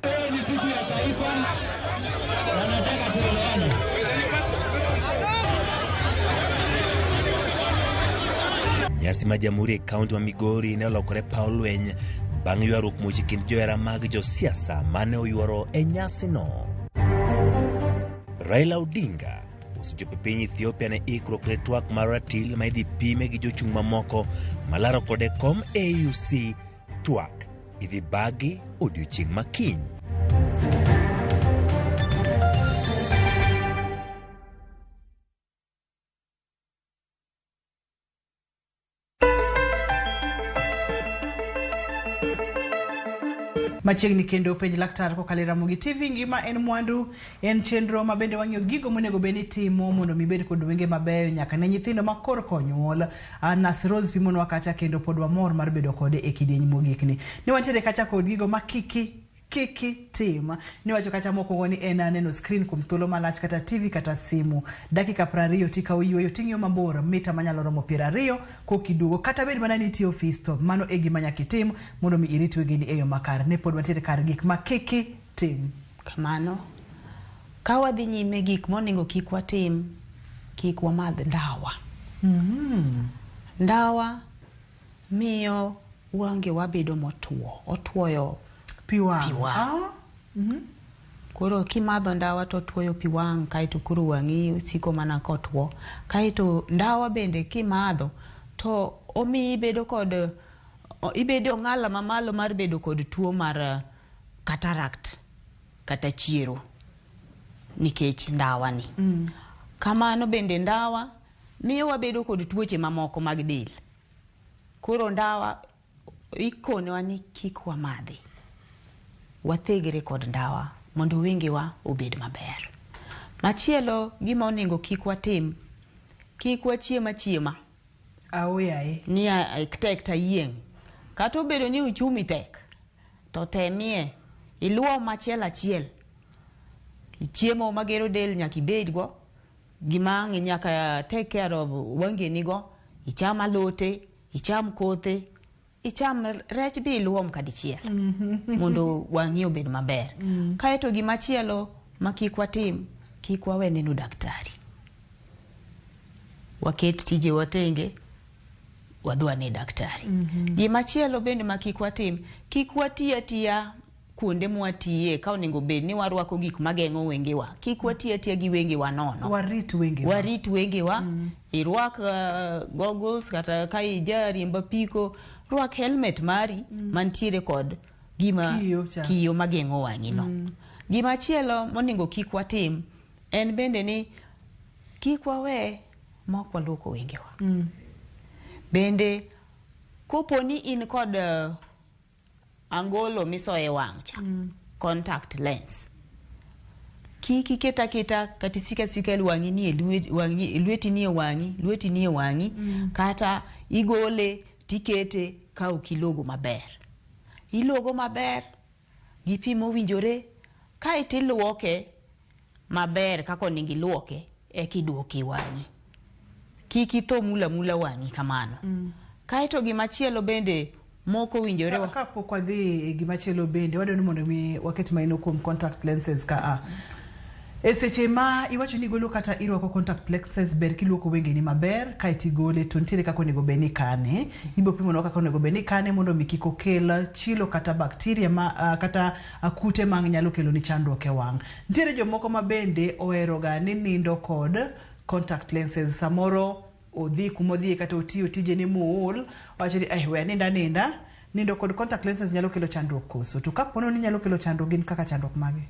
Leo ni siku ya taifa na nataka tuelewane. Nyasi mar Jamhuri e kaunti ma Migori ne olokore paw lweny bang' ywaruok much e kind johera mag josiasa mane oyuoro e nyasino. Raila Odinga osechopo e piny Ethiopia ne ikruok ne twak mar ratil ma idhi pime gi jochung' mamoko malaro kode kom AUC twak idhi bagi odiochieng' ma kiny. Machiegni kendo penj laktar kokalo e Ramogi TV ngima en mwandu en chenro ma bende wang'iyo gigo monego bed ni timo mondo mi ibed kod wenge mabeyo nyaka ne nyithindo ma korka onyuol. Nas Rose pimonwa kacha kendo pod wamor mar bedo kode e kidieny mogik ni. Ne wantiere kacha kod gigo ma kiki tim. Niwacho kacha mokwongo ni en neno screen kuom thuolo malach kata TV kata simu. Dakika 20 tikawo yueyo ting'iyo mabor mita manyalo romo 20 kokiduogo kata bed mana ni itiyo ofis to mano e gima nyaka itim mondo mi irit wengeni e yo makare. Ne pod wantiere kar gik ma kiki tim. Kamano. Ka wadhi nyime gik monego kik watim, kik wamadh ndawa. Ndawa miyo wangewa bedo motuo, otuoyo pi wang'. Pi wang'. Koro kimadho ndawa to tuoyo pi wang' kaeto koro wang'i siko mana kotuo. Kaeto ndawa bende kimadho to omiyi ibedo kod ibedo ong'ala mamalo mar bedo kod tuo mar cataract kata chiero nikech ndawa ni. Kamano bende ndawa miyo wabedo kod tuoche mamoko mag del. Koro ndawa ikonewa ni kik wamadhi. Wathegre kod ndawa mondo wengewa obed maber. Machielo gima onego kik watim, kik wachiem achiema. Aoyaye. Ni tek ta yieng'. Kata obedo ni uchumi tek, to temie iluo machiel achiel. Chiemo magero del nyaka ibedgo, gima ang' nyaka take care of wangenigo, icham alote, icham kothe, icham rech bi iluom kadichiel mondo wang'i obed maber. Kaeto gimachielo ma kik watim, kik wawe neno daktari. Waket tijewa tenge, wadhi wane daktari. Gimachielo bende ma kik watim, kik wati atiya kuonde mwatiye ka onego bed ni warwako gik mageng'o wengewa. Kik wati atiya gi wengewa nono. Warit wengewa. Warit wengewa. Irwak goggles kata ka ijariembo apiko, rwak helmet mari mantiere kod gima kiyo mageng'o wang'i no. Gimachielo monego kik watim en bende ni kik wawe mok waluoko wengewa. Bende kopo ni in kod angolo misoye wang' cha, contact lens, Kik iket aketa kata isik asika wang'i nie lwet, wang'i, lweti nie wang'i, lweti nie wang'i, kata igole tikete ka ok ilogo maber. Ilogo maber gi pi mowinjore, kaeto iluoke maber kaka onego iluoke, eka iduoke e wang'i. Kik itho mula mula wang'i kamano. Kaeto gimachielo bende mok owinjore Kapok wadhi e gimachielo bende, wadwaro ni mondo mi waket maino kuom contact lenses ka a. E seche ma iwacho ni igolo kata irwako contact lenses, ber kiluoko wengeni maber kaeto igole, to nitiere kaka onego bed ni ikane. Ibiro pimonwa kaka onego bed ni ikane mondo mi kik okel chilo kata bacteria ma, kata kute ma nyalo kelo ni chandruok e wang'. Nitiere jomoko ma bende ohero ga ni nindo kod contact lenses. Samoro odhi kumodhiye kata otiyo tijene mool, owacho ni eh, we aninda aninda. Nindo kod contact lenses nyalo kelo chandruok koso? To kapo ni nyalo kelo chandruok, gin kaka chandruok mage?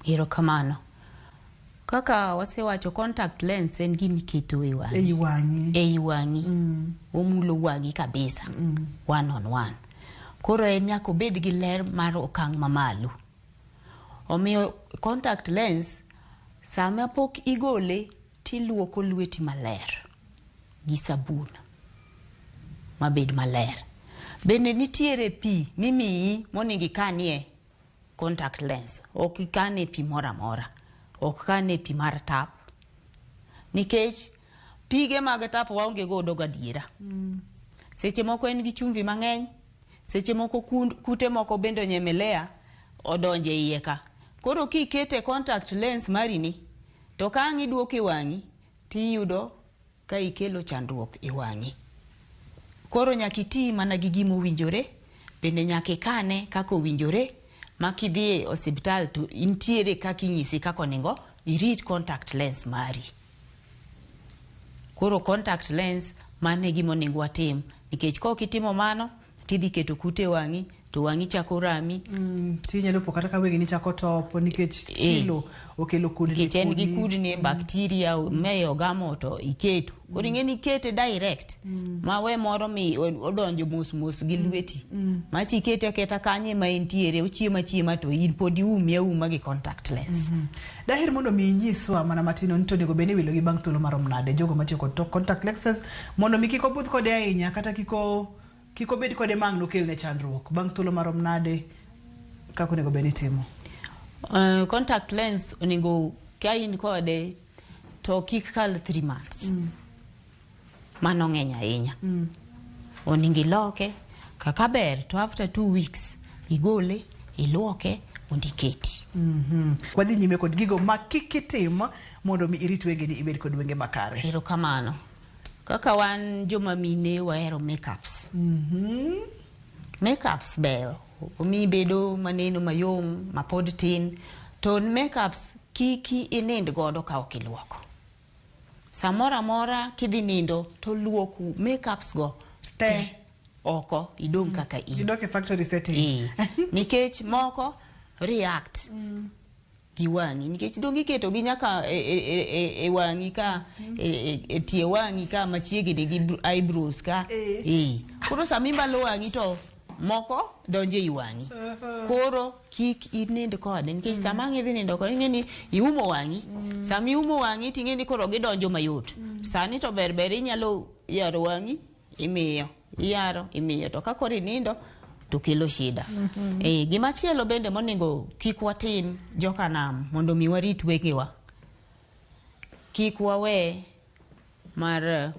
Erokamano. Kaka wasewacho, contact lens en gima iketo e wang'i. Ei wang'i. Ei wang'i. Omulo wang'i kabisa. One on one. Koro en nyaka obed gi ler mar okang' mamalo. Omiyo contact lens sama pok igole tiluoko lweti maler gi sabun mabed maler. Bende nitiere pi mimiyi monego ikanie contact lens. Ok ikane pi moro amora. Ok kane pi mar tap. Nikech pige mag tap waonge godo gadiera. Seche moko en gi chumvi mang'eny, seche moko kute moko bende onyemelea odonje iye ka. Koro kikete contact lens mari ni, to ka ang' iduoke wang'i, tiyudo ka ikelo chandruok e wang'i. Koro nyaka iti mana gi gima owinjore, bende nyaka ikane kaka owinjore, ma kidhi e osiptal to intiere kaka inyisi kaka onego irit contact lens mari. Koro contact lens mano e gima onego watim, nikech kok itimo mano, tidhi keto kute e wang'i, to wang'i chako rami. Tinyalo po kata ka wengeni chako top nikech chilo okelo kudni. Nikech en gi kudni, bacteria me ogamo to iketo. Koro ing'e ni ikete direct, ma we moro mi odonjo mos mos gi lweti. Macha ikete aketa kanyo ema entiere, ochiemo achiema to in pod iumi auma gi contact lens. Daher mondo mi inyiswa mana matin ni to onego bed ni iwilo gi bang' thuolo marom nade jogo matiyo kod contact lenses mondo mi kik obudh kode ahinya kata kik obed kode ma ang' nokelne chandruok. Bang' thuolo marom nade kaka onego bed ni itimo? Contact lens onego ka in kode to kik kal 3 months. Mano ng'eny ahinya. Onego iloke kaka ber to after 2 weeks igole, iluoke mondo iketi. Wadhi nyime kod gigo ma kik itim mondo mi irit wengeni ibed kod wenge makare. Erokamano. Kaka wan joma mine wahero makeups. Makeups beyo, omiyi bedo maneno mayom mapod tin, to makeups kiki inind godo ka ok iluoko. Samoro amora kidhi nindo to luok makeups go te oko idong' kaka in. Idok e factory setting. Nikech moko react gi wang'i, nikech dong iketo gi nyaka e wang'i ka e tie wang'i ka machiegni gi eyebrows ka. Koro sama imbalo wang'i to moko donjo ei wang'i. Koro kik inind kode nikech sama ang' idhi nindo kode ing'e ni iumo wang'i. Sama iumo wang'i ting'e ni koro gidonjo mayot. Sani to ber ber inyalo yaro wang'i imiyo, iyaro imiyo, to ka koro inindo to kelo shida. Gimachielo bende monego kik watim joka nam mondo mi warit wengewa. Kik wawe mar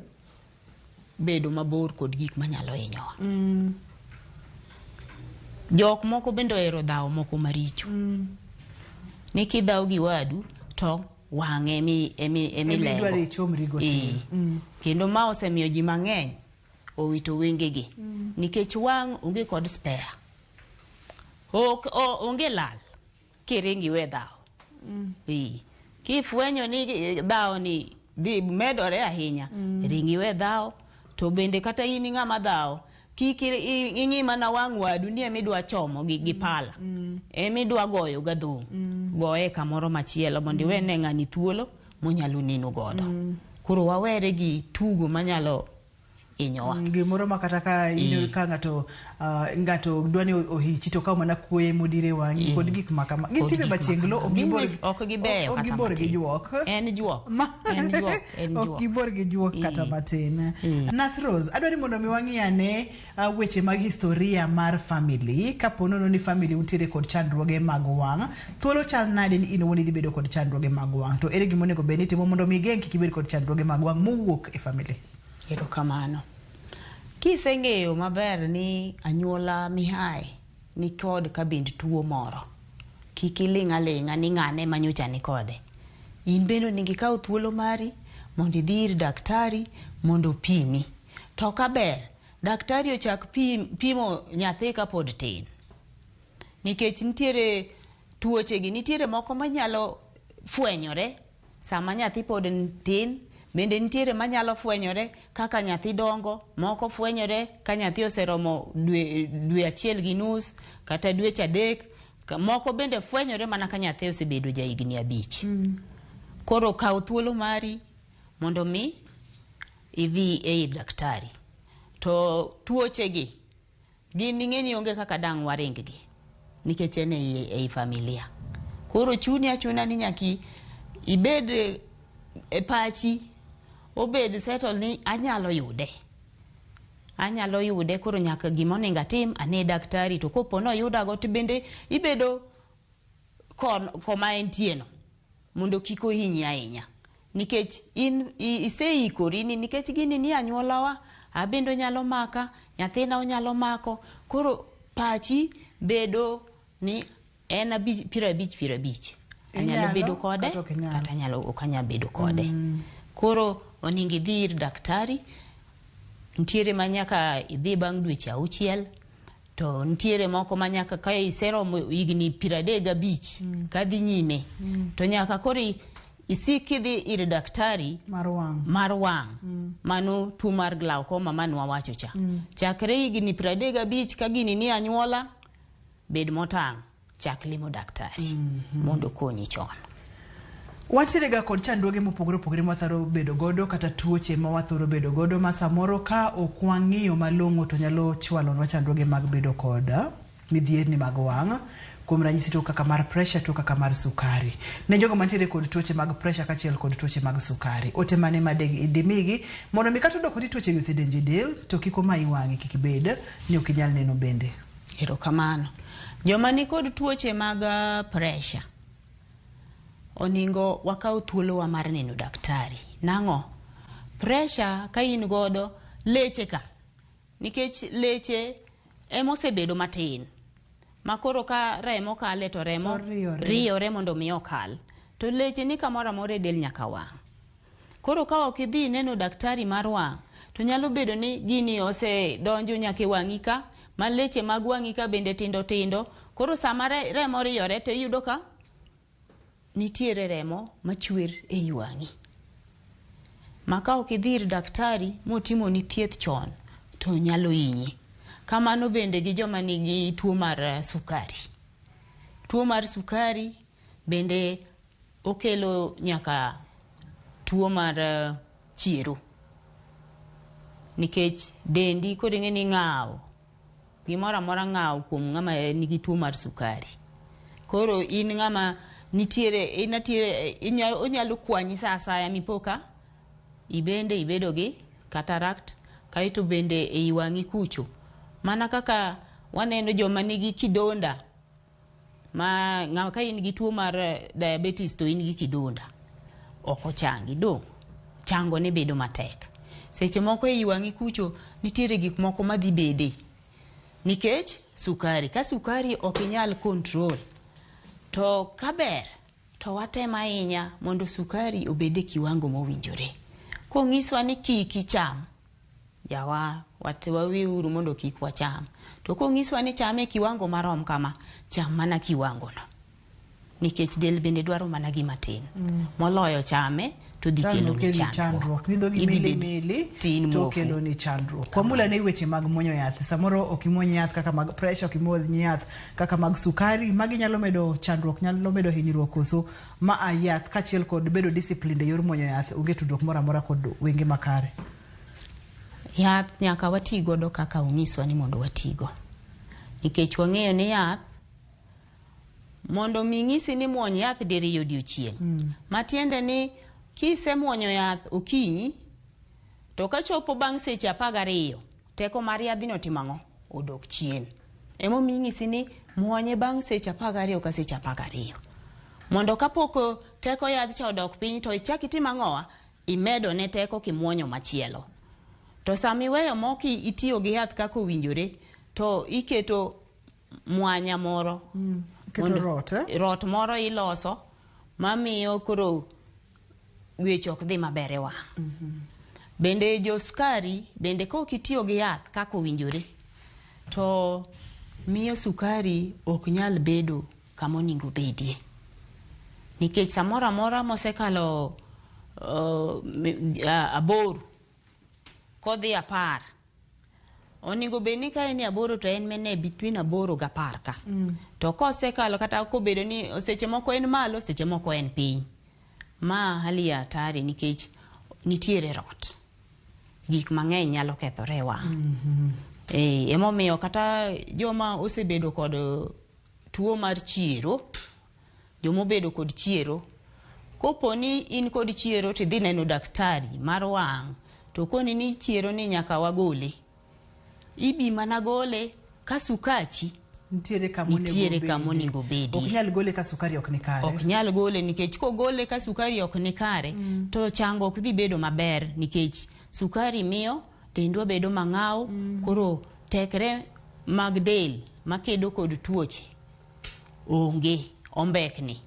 bedo mabor kod gik manyalo hinyowa. Jok moko bende ohero dhawo moko maricho. Ni kidhawo gi wadu to wang'e emilego. Emidwaro ichomrigo tin. Kendo ma osemiyo ji mang'eny owito wengegi. Nikech wang' onge kod spare. Ok onge lal kiringi we dhawo. Kifwenyo ni dhawo ni dhi medore ahinya, ringi we dhawo. To bende kata in ng'ama dhawo, kik ing'i mana wang' wadu ni emidwa chomo gi pala. Emidwa goyo gadhum. Goye kamoro machielo mondo iwe ne ng'ani thuolo monyalo neno godo. Koro wawere gi tugo manyalo hinyowa. Gimoro ma kata ka in ka ng'ato ng'ato dwa ni ohichi to kawo mana kuoye modire wang'i kod gik ma kama. Gin Kod timbe gik ma machienglo kamago. ok Gin gibor ok gibeyo ok kata gibor gi matin. juok. En juok. En juok, en Ok juok. gibor gi juok kata matin. Nurse Rose, adwa ni mondo mi wang'i ane weche mag historia mar family. Kapo nono ni family untiere kod chandruoge mag wang', thuolo chal nade ni in owuon idhi bedo kod chandruoge mag wang'? To ere gima onego bed ni itimo mondo mi igeng' kik ibed kod chandruoge mag wang' mowuok e family? Erokamano. Kiseng'eyo maber ni anyuola mihae nikod kabind tuo moro, kik iling' aling'a ni ng'ane manyocha ni kode. In bende onego ikaw thuolo mari mondo idhi ir daktari mondo opimi. To kaber, daktari ochak pimo nyathi kapod tin. Nikech nitiere tuoche gi, nitiere moko manyalo fwenyore sama nyathi pod tin, bende nitiere manyalo fwenyore kaka nyathi dongo, moko fwenyore ka nyathi oseromo dwe 1.5 kata dweche 3, moko bende fwenyore mana ka nyathi osebedo ja higni 5. Koro kaw thuolo mari mondo mi idhi e ir daktari. To tuoche gi gin ing'e ni onge kaka dang' waring gi nikech en ei familia. Koro chuni achuna ni nyaka ibed e pachi obed settle ni anyalo yude. Anyalo yude, koro nyaka gima onego atim ane daktari, to kopo ni oyudago to bende ibedo koma entie no mondo kik ohinyi ahinya. Nikech in iseikori ni nikech gini ni anyuolawa, abende onyalo maka, nyathina onyalo mako. Koro pachi bedo ni en 50 50. Anyalo bedo kode kata ok anyal bedo kode. Koro onego idhi ir daktari. Nitiere ma nyaka idhi bang' dweche 6, to nitiere moko ma nyaka ka iseromo higni 35 kadhi nyime, to nyaka koro isik idhi ir daktari mar wang'. Mano tuo mar glaucoma mane wawacho cha. Chakre higni 35 ka gini ni anyuola, bed motang', chak limo daktari mondo okonyi chon. Wantiere ga kod chandruoge mopogore opogore ma wathoro bedo godo kata tuoche ma wathoro bedo godo ma samoro ka ok wang'iyo malong'o to nyalo chwalonwa chandruoge mag bedo kod midhierni mag wang'. Kuom ranyisi tuo kaka mar pressure, tuo kaka mar sukari. Ne jogo mantiere kod tuoche mag pressure kaachiel kod tuoche mag sukari, ote mane ma dimigi mondo mi kata odoko ni tuoche gi osedonjo e del to kik omayi wang'i, kik ibed ni ok inyal neno bende. Erokamano. Joma nikod tuoche mag pressure oningo wakaw thuolowa mar neno daktari. Nang'o? Pressure ka in godo leche ka, nikech leche emosebedo matin ma koro ka remo kale to remo riyore mondo mi okal, to leche ni kamoro amora e del nyaka wang'. Koro ka ok idhi neno daktari mar wang' to nyalo bedo ni gini osedonjo nyaka e wang'i ka, ma leche mag wang'i ka bende tindo tindo. Koro sama remo riyore to iyudo ka nitiere remo machwer e wang'i. Ma ka ok idhi ir daktari motimoni thieth chon to nyalo hinyi. Kamano bende gi joma nigi tuo mar sukari. Tuo mar sukari bende okelo nyaka tuo mar chiero. Nikech dendi koro ing'e ni ng'aw, gimoro amora ng'aw kuom ng'ama nigi tuo mar sukari. Koro in ng'ama nitiere, onyalo kwanyi sa asaya mipoka ibende ibedo gi cataract, kaeto bende ei wang'i kucho. Mana kaka waneno joma nigi kidonda, ma ng'ama ka in gi tuo mar diabetes to in gi kidonda, ok ochangi, dong' chango ne bedo matek. Seche moko ei wang'i kucho nitiere gik moko madhi bede nikech sukari. Ka sukari ok inyal control, to kaber to watem ahinya mondo sukari obed e kiwango mowinjore. Kong'iswa ni kik icham, jawa waweuru mondo kik wacham. To kong'iswa ni chame e kiwango marom kama, cham mana kiwango no. Nikech del bende dwaro mana gima tin. Moloyo chame to dhi kelo ni chandruok. Ni dhogi mili mili to kelo ni chandruok. Wamula ne weche mag muonyo yath. Samoro ok imuony yath kaka mag pressure, ok imuony yath kaka mag sukari. Magi nyalo medo chandruok, nyalo medo hinyruok koso ma a yath kaachiel kod bedo disciplined e yor muonyo yath onge tudruok moro amora kod wenge makare. Yath nyaka wati godo kaka onyiswa ni mondo watigo. Nikech wang'eyo ni yath mondo mi ng'isi ni muony yath diriyo odiochieng'. Matiende ni kisemuonyo yath okinyi to kachopo bang' seche 12 teko mar yadhno timo ang'o? Odok chien. Emomiyo inyisi ni muonye bang' seche 12 ka seche 12. Mondo kapok teko yadh cha odok piny to ichak itim ang'owa? Imedo ne teko kimuonyo machielo. To sama iweyo mok itiyo gi yath kaka owinjore to iketo mwanya moro. Iketo rot, eh? Rot moro iloso mamiyo koro weche ok dhi maber e wang'. Bende jo sukari bende kok itiyo gi yath kaka owinjore to miyo sukari ok nyal bedo kama onego bedie. Nikech samoro amora mosekalo 8 kodhi 10 onego bed ni ka en 8 to en mene between 8 gi 10 ka. To kosekalo kata kobedo ni seche moko en malo seche moko en piny. Ma hali ya hatari nikech nitiere rot. Gik mang'eny nyalo kethore e wang'. Emomiyo kata joma osebedo kod tuo mar chiero, jomobedo kod chiero, kopo ni in kod chiero tidhi neno daktari mar wang' to koni ni chiero ni nyaka wagole. Ibi mana gole ka sukachi nitiere kama onego bedie. Ok nyal gole ka sukari ok ni kare. Ok nyal gole nikech kogole ka sukari ok ni kare to chango ok dhi bedo maber nikech sukari miyo dendwa bedo mang'aw. Koro tekre mag del makedo kod tuoche onge, ombekni.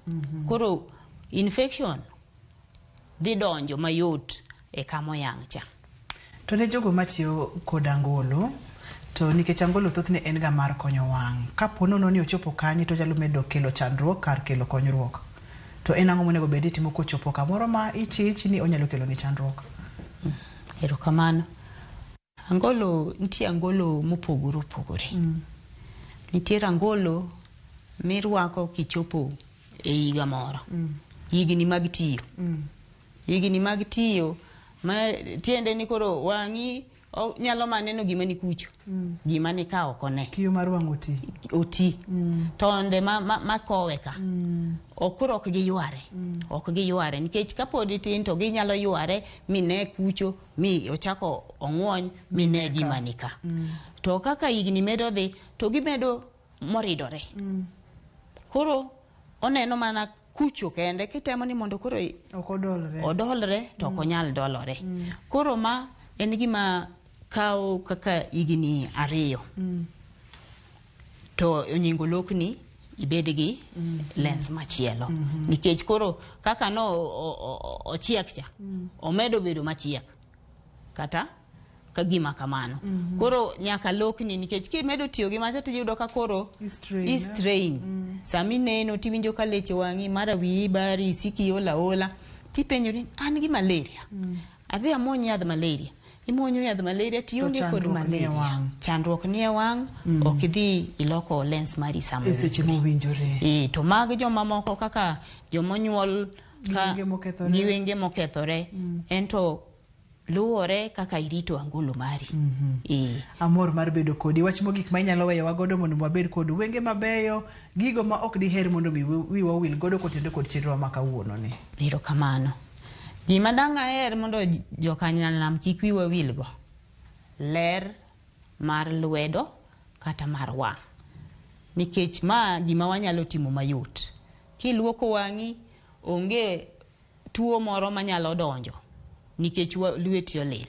Koro infection dhi donjo mayot e kama oyang' cha. To ne jogo matiyo kod angolo, to nikech angolo thothne en ga mar konyo wang', kapo nono ni ochopo kanye to nyalo medo kelo chandruok kar kelo konyruok. To en ang'o monego bed ni itimo kochopo kamoro ma ichich ni onyalo kelo ni chandruok? Erokamano. Angolo, nitie angolo mopogore opogore. Nitiere angolo mirwako kichopo e higa moro. Higni mag tiyo. Higni mag tiyo ma tiende ni koro wang'i nyalo maneno gima ni kucho. Gima ni ka ok one. Kiyo mar wang' oti. Oti. Tonde ma kowe ka. Koro ok giyware. Ok giyware nikech kapod itin to ginyalo yware mine kucho mi ochako ong'wony mine gima ni ka. To kaka higni medo dhi to gimedo moridore. Koro oneno mana kucho kende kitemo ni mondo koro ok odolre. Odolre to ok onyal dolore. Koro ma en gima kawo kaka higni 2. To onego lokni ibed gi lens machielo. Nikech koro kaka no ochiek cha, omedo bedo machiek. Kata ka gima kamano. Koro nyaka lokni nikech kimedo tiyo gi macha tiyudo ka koro i-strain. Sami neno tiwinjo ka leche wang'i mara wiyi bari isiki ola ola tipenjori an gi malaria. Adhi amuony yadh malaria. Imuonyo yadh malaria tionge kod malaria. Chandruok ni e wang', ok idhi iloko lens mari sama e seche mowinjore. To mag joma moko kaka jomonyuol ka gi wenge mokethore, ento luwore kaka irito angolo mari. Amor mar bedo kodi. Wach mogik ma inyalo weyowa godo mondo wabed kod wenge mabeyo, gigo ma ok diher mondo mi wiwa owil godo kotenore kod chenro ma kawuono ni. Erokamano. Gima dang' aher mondo jokanyanam kik wiwa wilgo, ler mar lwedo kata mar wang'. Nikech ma gima wanyalo timo mayot. Kiluoko wang'i, onge tuo moro manyalo donjo nikech lweti olil.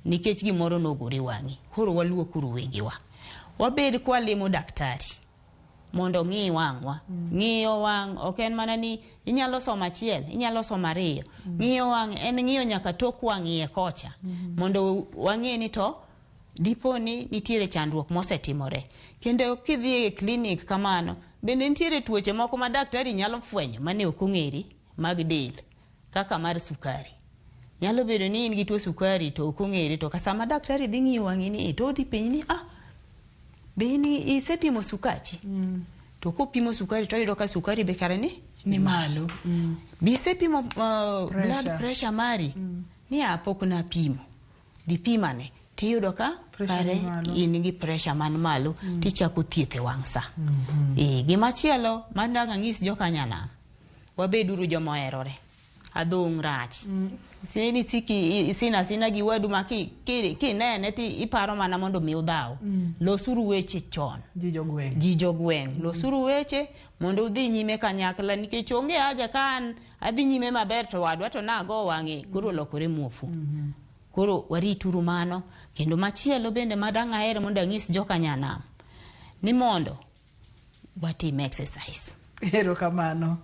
Nikech gimoro nogore wang'i. Koro waluokuru wengewa. Wabed kwalimo daktari mondo ng'i wang'wa. Ng'iyo wang' ok en mana ni inyalo somo achiel, inyalo somo 2. Ng'iyo wang' en ng'iyo nyaka tok wang' iye kocha. Mondo wang'e ni to dipo ni nitiere chandruok mosetimore. Kendo kidhi e klinik kamano, bende nitiere tuoche moko ma daktari nyalo fwenyo mane ok ong'ere mag del, kaka mar sukari. Nyalo bedo ni in gi tuo sukari to ok ong'ere, to sama daktari dhi ng'iyo wang'i ni to odhi penji ni be in isepimo sukachi? To kopimo sukari to oyudo ka sukari be kare ni malo. Be isepimo blood pressure mari? Ni pok napimo. Dhi pimane. Tiyudo ka Pressure kare ni malo. in gi pressure man malo tichako thieth e wang' sa. Eh, gimachielo madang' anyis jokanyanam, wabeduru joma oherore. Adhong' rach. Sini siki isina asina gi wadu ma kinene ti iparo mana mondo mi udhaw. Losuru weche chon. Ji jogweng'. Ji jogweng'. Losuru weche mondo udhi nyime kanyakla nikech onge haja ka an adhi nyime maber to wadwa to nago wang'e koro olokore muofu. Koro warituru mano. Kendo machielo bende madang' aher mondo anyis jokanyanam ni mondo watim exercise. Erokamano.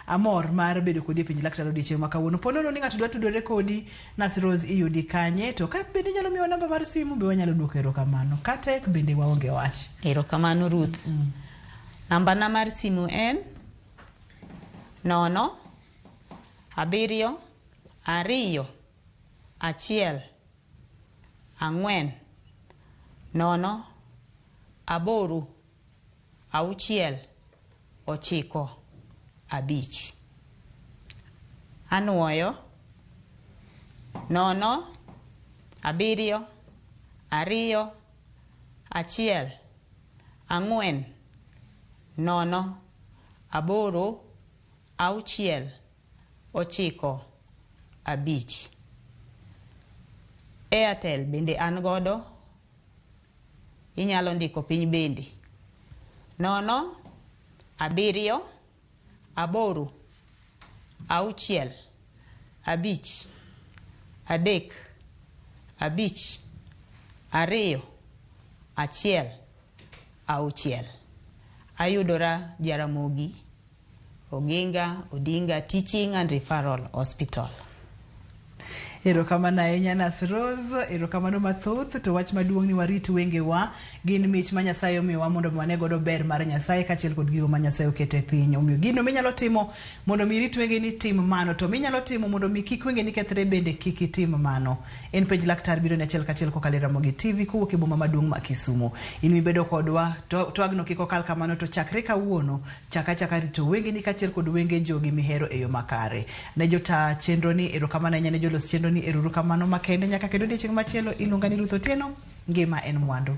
Amor mar bedo kodi e penj laktar odiochieng' ma kawuono. Po nono ni ng'ato dwa tudore kodi, Nurse Rose iyudi kanye? To ka bende inyalo miwa namba mar simu be wanyalo duoko erokamano. Ka tek bende waonge wach. Erokamano Ruth. Namba na mar simu en 0 7 2 1 4 0 8 6 9 5. Anuoyo 0 7 2 1 4 0 8 6 9 5. Airtel bende an godo, inyalo ndiko piny bende 0 7 8 6 5 3 5 2 1 6. Ayudora Jaramogi Oginga Odinga Teaching and Referral Hospital. Erokamano ahinya Nurse Rose, erokamano mathoth. To wach maduong' ni warit wengewa, gin mich ma Nyasaye omiyowa mondo mi wane godo ber mar Nyasaye kaachiel kod gigo ma Nyasaye oketo e piny. Omiyo gino minyalo timo mondo mi irit wengeni, tim mano. To minyalo timo mondo mi kik wengeni kethre bende kik itim mano. En penj laktar biro ni achiel kachiel kokalo e Ramogi TV kowuok e boma maduong' ma Kisumu. In mibedo kodwa, twagno kik okal kamano to chakre kawuono, chak achaka rito wengeni kaachiel kod wenge jogi mihero e yo makare. Ne jota chenro ni erokamano ahinya, ne jolos chenro ni erokamano makende. Nyaka kendo odiochieng' machielo, iluonga ni Ruth Otieno, ngima en mwandu.